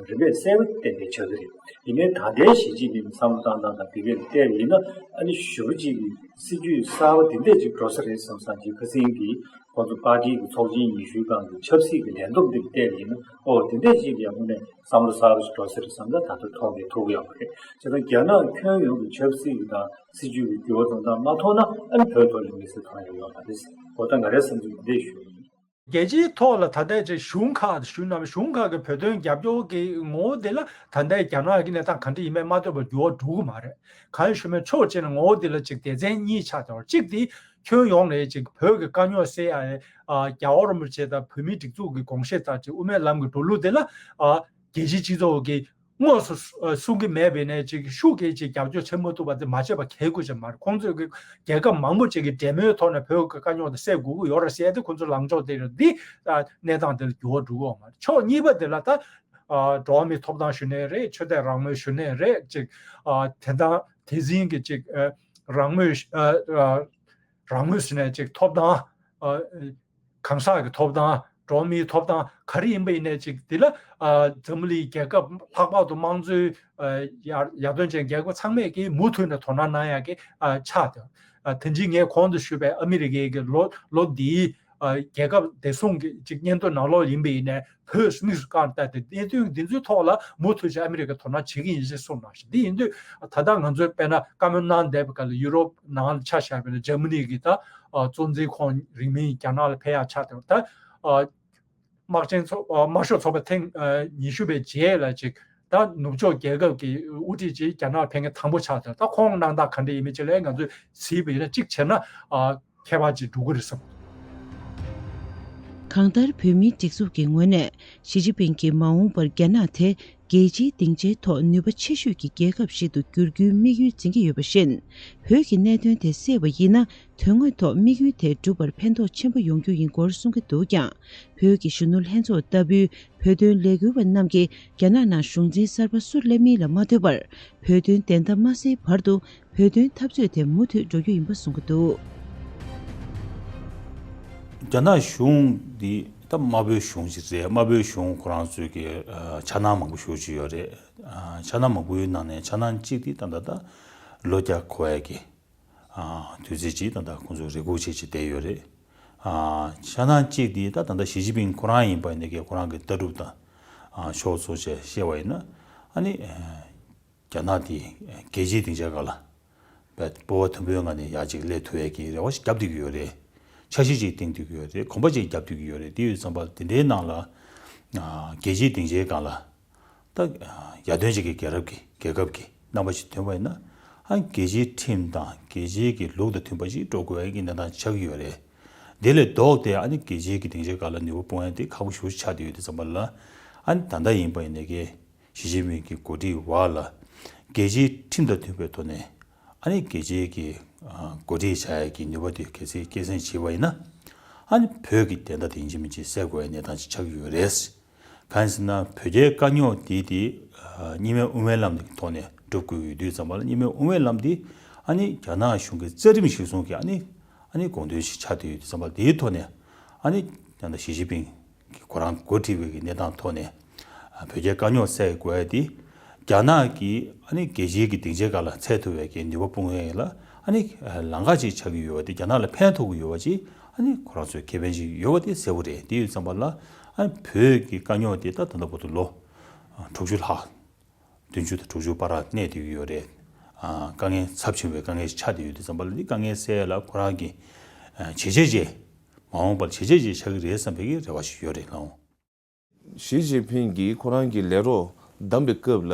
རིམ་པས་གསལ་པོ་ཏན་ཏན་ཆགས་ཀྱི་རེད། ཡིན་ནའི་ད་ལྟའི་ཞི་ཅིན་ཕིང་གི་བསམ་བློ་བཏང་སྟངས་དང་དེ་གས་ལ་བལྟས་པ་ཡིན་ན། ཨ་ནི་ཞེ་པོ་ཅིག་གི་སྲིད་ཇུས་གསར་པ་འདི་འདྲས་ཅིག་འགྲོ་ས་རེད་བསམ་བསམ་ཅིག་ཁ་སང་གི་ཁོང་ཚོ་པར་ཊི་གི་ཚོགས་ཆེན་ཉི་ཤུའི་སྒང་གི་ཆབ་སྲིད་ཀྱི་ལས་བསྡོམས་འདི་ལ་བལྟས་པ་ཡིན་ན། ཨོ་དེ་འདྲས་ཅིག་ལ་ཡང་དངོས་གནས་བསམ་བློ་གསར་པ་ཞིག་འགྲོ་ས་རེད་བསམ་ད་ད་ལྟ་མཐོང་གི་ཐུག་གི་ཡོད་མ་རེད། བྱས་ཙང་རྒྱ་ནག་ཁྱོན་ཡོངས་ཀྱི་ཆབ་སྲིད་ཀྱི་དང་སྲིད་ཇུས་ཀྱི་འགྱུར་བ་དང་དང་མ་མཐོང་ན། ཨ་ནི་བོད་ཐོག་ལ་དམིགས་བསལ་མཐོང་ཡ་ཡོད་མ་རེད། འོ་ད་ང་རའི་བསམ་ཚུལ་འདི་འདྲས་ཞུ་ཡིན། རྒྱལ་སྤྱིའི་ཐོག་ལ་ད་ལྟའི་ཅིག་གཞུང་ཁག་གཞུང་ནང་གཞུང་ཁག་གི་བོད་དོན་རྒྱབ་སྐྱོར་གྱི་ངོ་བོ་དེ་ལ་ད་ལྟའི་རྒྱ་ནག་གི་གནས་སྟངས་ག་འདྲ་ཡིན་མིན་མ་ལྟོས་པར་འགྱུར་བ་འགྲོ་གི་མ་རེད། གང་ཡིན་ཞུ་མིན་ཕྱོགས་གཅིག་ནས་ངོ་བོ་དེ་ལ་ཅིག་སྡེ་ཚན་གཉིས་ཆགས་ཡོད་རེད། གཅིག་དེ་ཁྱོན་ཡོངས་ནས་ཅིག་བོད་ཀྱི་དཀའ་རྙོག་སེལ་ཡ། ཨ་རྒྱལ་བ་རིན་པོ་ཆེ་དང་བོད་མིའི་སྒྲིག་འཛུགས་ཀྱི་དགོངས་བཞེད་ལྟར་ཅིག་དབུ་མའི་ལམ་གྱི་འགྲོ་ལུགས་དེ་ལ་ཨ་རྒྱལ་སྤྱིའི་སྤྱི་ཚོགས་ཀྱིས་དངོས་སུ་གསུང་གི་མེད་པའི་ནས་ཅིག་ཤུགས་ཀྱིས་ཅིག་རྒྱབ་སྐྱོར་བྱེད་མ་ཐུབ་པ་དེ་མ་བྱས་པ་གལ་དགོས་ཅིག་མ་རེད། ཁོང་ཚོས་ཀྱི་རྒྱལ་ཁབ་མང་པོ་ཅིག་གི་འབྲེལ་མོལ་ཐོག་ནས་བོད་ཀྱི་དཀའ་རྙོག་དེ་སེལ་དགོས་ཀྱི་ཡོད་རེད་ཟེར་ཡ་དེ་ཁོང་ཚོ་ལངས་ཕྱོགས་དེ་རེད། འདི་ཨ་གནས་སྟངས་དེ་ལ་འགྱུར་བ་འགྲོ་གི་ཡོད་མ་རེད། ཕྱོགས་གཉིས་པ་དེ་ལ་ད་ཨ་འགྲོ་བ་མིའི་ཐོབ་ཐང་ཞུ་ནའི་རེད། ཆོས་དད་རང་མོས་ཞུ་ནའི་རེད། ཅིག་ཨ་དེ་དང་དེ་འཛིན་གྱི་ཅིག་ཨ་རང་མོས་ཨ་ཨ་རང་མོས་ཟེར་ནའི་ཅིག་ཐོབ་ཐང་ཨ་གང་ཟག་གི་ཐོབ་ཐང་ འགྲོ་བ་མིའི་ཐོབ་ཐང་ག་རེ་ཡིན་པ་ཡིན་ནའི་ཅིག་འདི་ལ་ཨ་འཛམ་བུ་གླིང་རྒྱལ་ཁབ་ལྷག་པར་དུ་དམངས་གཙོའི་ཨ་ཡར་ཡར་ཐོན་ཅན་རྒྱལ་ཁབ་ཚང་མས་ཀྱིས་མུ་མཐུད་ནས་དོ་སྣང་གནང་ཡག་གི་ཨ་ཆགས་ཏེ། ཨ་དེ་རྗེས་ངས་གོང་དུ་ཞུས་པའི་ཨ་མི་རི་ཀའི་གི་ལོ་ལོ་འདིའི་ཨ་རྒྱལ་ཁབ་བདེ་སྲུང་གི་ཅིག་སྙན་ཐོ་ནང་ལོགས་ཡིན་པ་ཡིན་ནའི་བོད་དམིགས་སུ་བཀར་བལྟས་ཏེ་གནད་དོན་འདི་ཚོའི་ཐོག་ལ་མུ་མཐུད་ཅིག་ཨ་མི་རི་ཀས་དོ་སྣང་བྱེད་ཀྱི་ཡིན་ཞེས་གསུངས་གནང་ཞིང་། འདི་ཡིན་དུས་ད་ལྟ་ང་ཚོས་དཔེར་ན་བཀའ་མོལ་གནང་བསྡད་པ་ག་ལ་ཡུ་རོབ་ནང་ལ་ཆ་བཞག་པ་ཡིན་ན་འཇར་མ་ནི་གི་ད་ཨ་གཙོ་འཛིན་ཁོང་རིང་མིན་རྒྱ་ནག་ལ་ཕེབས་ཡག་ཆགས་བསྡད་པ་ད་ཨ་དམག་ཆེན་ཚོགས་ཨ་དམར་ཤོག་ཚོགས་པ་ཐེངས་ཨ་ཉི་ཤུ་པའི་རྗེས་ལ་ཅིག་ད་ནུབ་ཕྱོགས་རྒྱལ་ཁབ་ཀྱི་དབུ་ཁྲིད་ཅིག་རྒྱ་ནག་ལ་ཕེབས་མཁན་དང་པོ་ཆགས་ཚར། ད་ཁོང་གནང་སྟངས་ག་འདྲ་ཡིན་མིན་ཅིག་ལ་ང་ཚོས་གཟིགས་པ་ཡིན་ན་གཅིག་བྱས་ན་ཨ་ཁྱད་པར་ཅིག་འགྲོ་གི་རེད་བསམ། གང་ལྟར་བོད་མིའི་སྒྲིག་འཛུགས་ཀྱི་ངོས་ནས་ཞི་ཅིན་ཕིང་གིས་མ་འོངས་པར་རྒྱ་ནག་དེ་རྒྱལ་སྤྱིའི་སྡིངས་ཆའི་ཐོག་ནུས་པ་ཆེ་ཤོས་ཀྱི་རྒྱལ་ཁབ་ཞིག་ཏུ་འགྱུར་རྒྱུའི་དམིགས་ཡུལ་འཛིན་གྱི་ཡོད་པ་བཞིན། བོད་ཀྱི་གནད་དོན་དེ་སེལ་བ་ཡིན་ན། དོན་དངོས་ཐོག་དམིགས་ཡུལ་དེ་འགྲུབ་པར་ཕན་ཐོགས་ཆེན་པོ་ཡོང་རྒྱུ་ཡིན་སྐོར་གསུང་གི་འདུག་ཀྱང་། བོད་ཀྱི་གཞོན་ནུ་ལྷན་ཚོགས་ལྟ་བུའི་བོད་དོན་ལས་འགུལ་བ་རྣམས་ཀྱིས་རྒྱ་ནག་ནང་གཞུང་འཛིན་གསར་པ་སུ་སླེབས་མིན་ལ་མ་ལྟོས་པར། བོད་དོན་བདེན་མཐའ་མ་གསལ་བར་དུ་བོད་དོན་འཐབ་རྩོད་དེ་མུ་མཐུད་འགྲོ་རྒྱུ་ཡིན་པ་གསུང་གི་འདུག། རྒྱ་ནག་གཞུང་འདི་ད་དམར་པོའི་གཞུང་ཞིག་རེད། དམར་པོའི་གཞུང་ཁོ་རང་ཚོའི་གི་འཆར་སྣང་མང་པོ་ཞེ་པོ་ཅིག་ཡོད་རེད། འཆར་སྣང་མང་པོའི་ནང་ནས་འཆར་སྣང་གཅིག་དེ་ད་ད་ད་ལོ་བརྒྱ་འཁོར་བའི་གི་དུས་ཚོད་ཅིག་ད་ལྟ་ཁོང་ཚོས་རེ་སྒུག་བྱེད་བྱེད་བསྡད་ཡོད་རེད། ཨ་འཆར་སྣང་གཅིག་འདི་ད་ད་ལྟ་ཞི་ཅིན་ཕིང་ཁོ་རང་ཡིན་པ་ཡིན་ན་ཁོ་རང་གི་ལྟ་གྲུབ་དང་ཨ་ཕྱོགས་གཙོ་བྱས་བཤད་པ་ཡིན་ན། ཨ་ནི་ཨ་རྒྱ་ནག་འདི་རྒྱལ་སྤྱིའི་སྡིངས་ཆའི་སྒང་ལ་སྤོབས་པ་མཐོན་པོའི་ངང་ནས་ཡར་ཅིག་སླེབས་ཐུབ་ཡས་ཀྱི་རེ་བ་ཞིག་བརྒྱབ་བསྡད་ཀྱི་ཡོད་རེད། འཆར་གཞི་ཅིག་བཏིང་བསྡད་ཀྱི་ཡོད་རེད། གོམ་པ་ཅིག་བརྒྱབ་བསྡད་ཀྱི་ཡོད་རེད། དེ་ཡོད་ཙམ་པ་དེ་འདྲའི་ནང་ལ་ཨ་རྒྱལ་སྤྱིའི་སྡིངས་ཆའི་སྒང་ལ། ད་ཡར་ཐོན་ཅན་གྱི་རྒྱལ་ཁབ་ཀྱི་རྒྱལ་ཁབ་ཀྱི་རྣམ་པ་ཞིག་ཐོན་པ་ཡིན་ན། ཨ་རྒྱལ་སྤྱིའི་ཁྲིམས་དང་རྒྱལ་སྤྱིའི་གི་ལུགས་དང་མཐུན་པ་ཞིག་འགྲོ་དགོས་ཡ་གི་གནས་སྟངས་ཆགས་ཀྱི་ཡོད་རེད། དེ་ལས་ལྡོག་སྟེ་ཨ་ནི་རྒྱལ་སྤྱིའི་གི་སྡིངས་ཆའི་སྒང་ལ་ནུས་པ་སྤུངས་ཡ་དེ་ཁག་པོ་ཞེ་པོ་ཆགས་བསྡད་ཡོད་དུས་ཙམ་པ་ལ། ཨ་ནི་ད་ལྟ་ཡིན་པ་ཡིན་ནའི་གི་ཞི་ཅིན་ཕིང་གི་འགོ་ཁྲིད་འོག་ལ་རྒྱལ་སྤྱིའི་ཁྲིམས་དང་མཐུན་པའི་ཐོག་ནས། ཨ་ནི་རྒྱལ་སྤྱིའི་གི་ཨ་འགོ་ཁྲིད་བྱ་ཡ་གི་ནུས་པ་དེ་གལ་སྲིད་སྐྱེད་སྲིང་བྱས་པ་ཡིན་ན། ཨ་ནི་བོད་ཀྱི་བདེན་མཐའ་དེ་ཡིན་གཅིག་མིན་གཅིག་གསལ་དགོས་ཡ་གནས་སྟངས་ཅིག་ཆགས་ཀྱི་ཡོད་རེད། གང་ཡིན་ཟེར་ན་བོད་རྒྱའི་དཀའ་རྙོག་འདི་དེ་གཉིས་སྨན་དབུ་མའི་ལམ་གྱི་ཐོག་ནས་སྒྲུབ་དགོས་ཡོད་དུས་ཙམ་པ་ལ། གཉིས་སྨན་དབུ་མའི་ལམ་འདི་ཨ་ནི་རྒྱ་ནག་གཞུང་གི་རྩ་ཁྲིམས་གཞིར་བཟུང་གི་ཨ་ནི་ཨ་ནི་དགོངས་དོན་ཞིག་ཆགས་བསྡད་ཡོད་དུས་ཙམ་པ་ལ། དེའི་ཐོག་ནས་ཨ་ནི་ད་ལྟ་ཞི་ཅིན་ཕིང་གིས་ཁོ་རང་འགོ་ཁྲིད་པའི་གི་གནས་སྟངས་ཐོག་ནས་བོད་རྒྱའི་དཀའ་རྙོག་སེལ་དགོས་ཡ་དེ་རྒྱ་ནག་གིས་ཨ་ནི་རྒྱལ་སྤྱིའི་གི་སྡིངས་ཆའི་སྒང་ལ་འཚོལ་ཐུབ་པའི་གི་ནུས་པ་སྤུངས་ཡ་ལ་ཨ་ནི་ལམ་ཁ་ཅིག་ཆགས་ཀྱི་ཡོད་པ་དེ། རྒྱ་ནག་ལ་ཕན་ཐོགས་ཀྱི་ཡོད་པ་ཅིག་ཨ་ནི་ཁོ་རང་ཚོའི་ཁེ་ཕན་ཅིག་ཡོད་པ་དེ་གསལ་པོ་རེད། དེ་ཡོད་ཙམ་པ་ལ་ཨ་ནི་བོད་ཀྱི་དཀའ་རྙོག་དེ་ད་ད་ལྟ་བར་དུ་ལོ་དྲུག་ཅུ་ལྷག་བདུན་ཅུ་དང་དྲུག་ཅུ་བར་གནས་བསྡད་ཀྱི་ཡོད་རེད། ཨ་དཀའ་ངལ་ཚབས་ཆེན་པོའི་དཀའ་ངལ་ཞིག་ཆགས་བསྡད་ཡོད་དུས་ཙམ་པ་ལ། འདི་དཀའ་ངལ་སེལ་ཡ་ལ་ཁོ་རང་གི་ཨ་བྱས་རྗེས་ཅིག་མ་འོངས་པར་བྱས་རྗེས་ཅིག་ཆགས་ཀྱི་རེད་བསམ་པའི་གི་རེ་བ་ཞིག་ཡོད་རེད་ལགས། ཞི་ཅིན་ཕིང་གིས་ཁོ་རང་གི་ལས་རོགས་བདམས་པའི་སྐབས་ལ་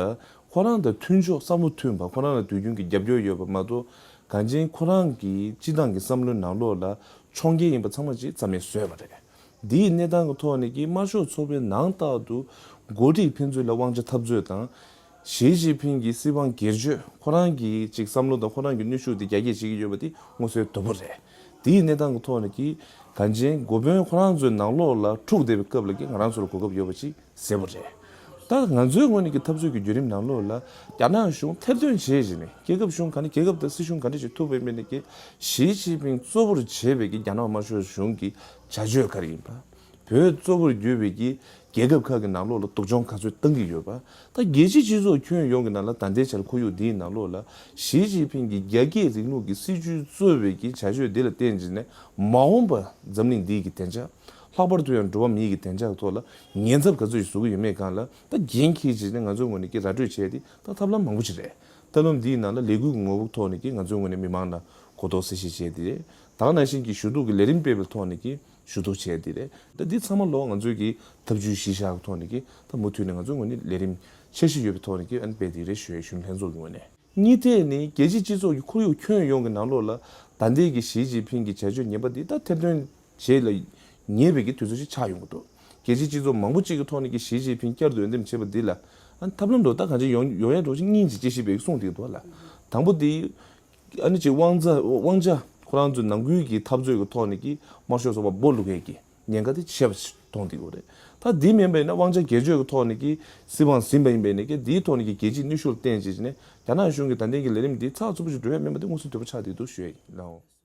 ཁོ་རང་དང་མཐུན་ཕྱོགས་བསམ་བློ་མཐུན་པ། ཁོ་རང་ལ་དུས་རྒྱུན་གྱི་རྒྱབ་སྐྱོར་ཡོད་པ་མ་གཏོགས། གང་ཅིན་ཁོ་རང་གི་སྤྱི་བཏང་གི་བསམ་བློའི་ནང་ལོགས་ལ་ཕྱོགས་འགལ་ཡིན་པ་ཚང་མ་ཅིག་རྩ་མེད་བཟོས་པ་རེད། འདིའི་གནས་སྟངས་ཀྱི་ཐོག་ནས་ཀྱི་དམར་ཤོག་ཚོགས་པའི་ནང་ལྟར་དུ་འགོ་ཁྲིད་ཕན་ཚུན་ལ་དབང་ཆ་འཐབ་རྩོད་དང་། ཞི་ཅིན་ཕིང་གི་སྲིད་དབང་སྒེར་གཅོད། ཁོ་རང་གི་ཅིག་བསམ་བློ་དང་ཁོ་རང་གི་གནོན་ཤུགས་དེ་རྒྱ་སྐྱེད་བྱེད་ཀྱི་ཡོད་པ་དེ་མངོན་གསལ་དོད་པོ་རེད། དེའི་གནས་སྟངས་ཀྱི་ཐོག་ནས་ཀྱི་གང་ཅིན་འགོ་དཔོན་ཁོ་རང་ཚོའི་ནང་ལོགས་ལ་འཁྲུག་བསྡད་པའི་སྐབས་ལ་ཀྱི་ང་རང་ཚོར་གོ་སྐབས་ཡོད་པ་ཅིག་གསལ་པོ་རེད། ད་ང་ཚོའི་ངོས་ནས་ཀྱི་འཐབ་རྩོད་ཀྱི་བརྒྱུད་རིམ་ནང་ལོགས་ལ་རྒྱ་ནག་གཞུང་ཐེར་འདོན་བྱས་བྱས་ནས་རྒྱལ་ཁབ་གཞུང་ག་ནས་རྒྱལ་ཁབ་དང་སྲིད་གཞུང་ག་འདྲ་ཞིག་ཐུབ་པའི་མིན་ནས་ཀྱི་ཞི་ཅིན་ཕིང་གཙོ་བོར་བྱས་པའི་ཀྱི་རྒྱ་ནག་དམར་ཤོག་གཞུང་གི་བྱ་སྤྱོད་ག་རེ་ཡིན་པ། བོད་གཙོ་བོར་གྱུར་པའི་ཀྱི་རྒྱལ་ཁབ་ཁག་གི་ནང་ལོགས་ལ་སྡུག་སྦྱོང་ག་ཚོད་བཏང་གི་ཡོད་པ། ད་རྒྱལ་སྤྱིའི་སྤྱི་ཚོགས་ཁྱོན་ཡོངས་ཀྱི་ནང་ལ་ད་ལྟའི་ཆར་ཁོར་ཡུག་འདིའི་ནང་ལོགས་ལ་ཞི་ཅིན་ཕིང་གི་རྒྱ་སྐྱེད་རིང་ལུགས་ཀྱི་སྲིད་བྱུས་གཙོས་པའི་ཀྱི་བྱ་སྤྱོད་འདི་ལ་བརྟེན་བྱས་ནས་མ་འོངས་པ་འཛམ་གླིང་འདིའི་ཀྱི་བདེ་འཇགས། ལྷག་པར་དུ་ཡང་འགྲོ་བ་མིའི་ཀྱི་བདེ་འཇགས་ཐོག་ལ་ཉེན་ཚབས་ག་ཚོད་ཞིག་བཟོ་གི་ཡོད་མེད་སྒང་ལ་ད་འགན་འཁྱེར་བྱས་ནས་ང་ཚོའི་ངོས་ནས་ཀྱི་ར་སྤྲོད་བྱས་ཏེ་ད་ཐབས་ལམ་མང་པོ་ཞིག་རེད། ཐབས་ལམ་འདིའི་ནང་ལ་ལས་འགུལ་གྱི་ངོ་བོ་ཐོག་ནས་ཀྱི་ང་ཚོའི་ངོས་ནས་མི་མང་ལ་གོ་རྟོགས་གསལ་བཤད་བྱས་ཏེ་རེད། ད་ག་ནང་བཞིན་གྱི་ཞུ་གཏུག་གི་ལས་རིམ་སྤེལ་བའི་ཐོག་ནས་ཀྱི་ཞུ་གཏུག་བྱས་ཏེ་རེད། ད་འདི་ཚང་མ་ལོག་ང་ཚོའི་གི་ཐབས་ཇུས་གཞི་བཞག་གི་ཐོག་ནས་ཀྱི་ད་མུ་མཐུད་ནས་ང་ཚོའི་ངོས་ནས་ལས་རིམ་འཆར་གཞི་ཡོད་པའི་ཐོག་ནས་ཀྱི་ཨ་ནི་སྤེལ་བསྡད་རེད་ཞུ་ཡ་གཞོན་ལྷན་ཚོགས་ཀྱི་ངོས་ནས། གཉིས་ཐད་ནི་རྒྱལ་སྤྱིའི་སྤྱི་ཚོགས་ཀྱི་ཁོར་ཡུག་ཁྱོན་ཡོངས་ཀྱི་ནང་ལོགས་ལ་ད་ལྟའི་གི་ཞི་ཅིན་ཕིང་གི་བྱ་སྤྱོད་ངན་པ་འདི་ད་ཐེར་འདོན་བྱེད་ལ་ཉེ་བའི་གི་དུས་ཚོད་ཅིག་ཆགས་ཡོང་གི་འདུག། རྒྱལ་སྤྱིའི་སྤྱི་ཚོགས་མང་པོ་གཅིག་གི་ཐོག་ནས་ཀྱི་ཞི་ཅིན་ཕིང་བསྐྱར་དུ་འོས་འདེམས་བྱེད་པ་འདི་ལ་ཨ་ནི་ཐབས་ལམ་འགྲོ་ད་གང་ཅི་ཡོང་ཡོང་ཡ་འགྲོ་ཅིག་གཉིས་ཅིག་དཔྱད་ཞིབ་པའི་གསུང་དེ་འདུག་ལ། དང་པོ་དེ་ཨ་ནི་ཅིག་དབང་ཆ་དབང་ཆ་ཁོ་རང་ཚོའི་ནང་ཁུལ་གྱི་འཐབ་རྩོད་ཀྱི་ཐོག་ནས་ཀྱི་དམར་ཤོག་ཚོགས་པ་སྦོ་ལུག་ཡས་ཀྱི་ཉེན་ཁ་དེ་ཆེ་བ་ཞིག་མཐོང་བསྡད་ཡོད་རེད། ད་འདི་མིན་པ་ཡིན་ན་དབང་ཆ་སྒེར་གཅོད་ཀྱི་ཐོག་ནས་ཀྱི་སྲིད་དབང་ཟིན་པ་ཡིན་པ་ཡིན་ན་ཀྱི་འདིའི་ཐོག་ནས་ཀྱི་རྒྱལ་སྤྱིའི་གནོན་ཤུགས་ལ་བརྟེན་བྱས་ནས་རྒྱ་ནག་གཞུང་གི་ད་ལྟའི་གི་ལས་རིམ་འདི་ཚགས་ཚུད་པོ་ཞིག་འགྲོ་ཡ་མིན་པ་དེ་མངོན་གསལ་དོད་པོ་ཆགས་བསྡད་འདུག་ཞུ་ཡ་ཡིན་ལགས།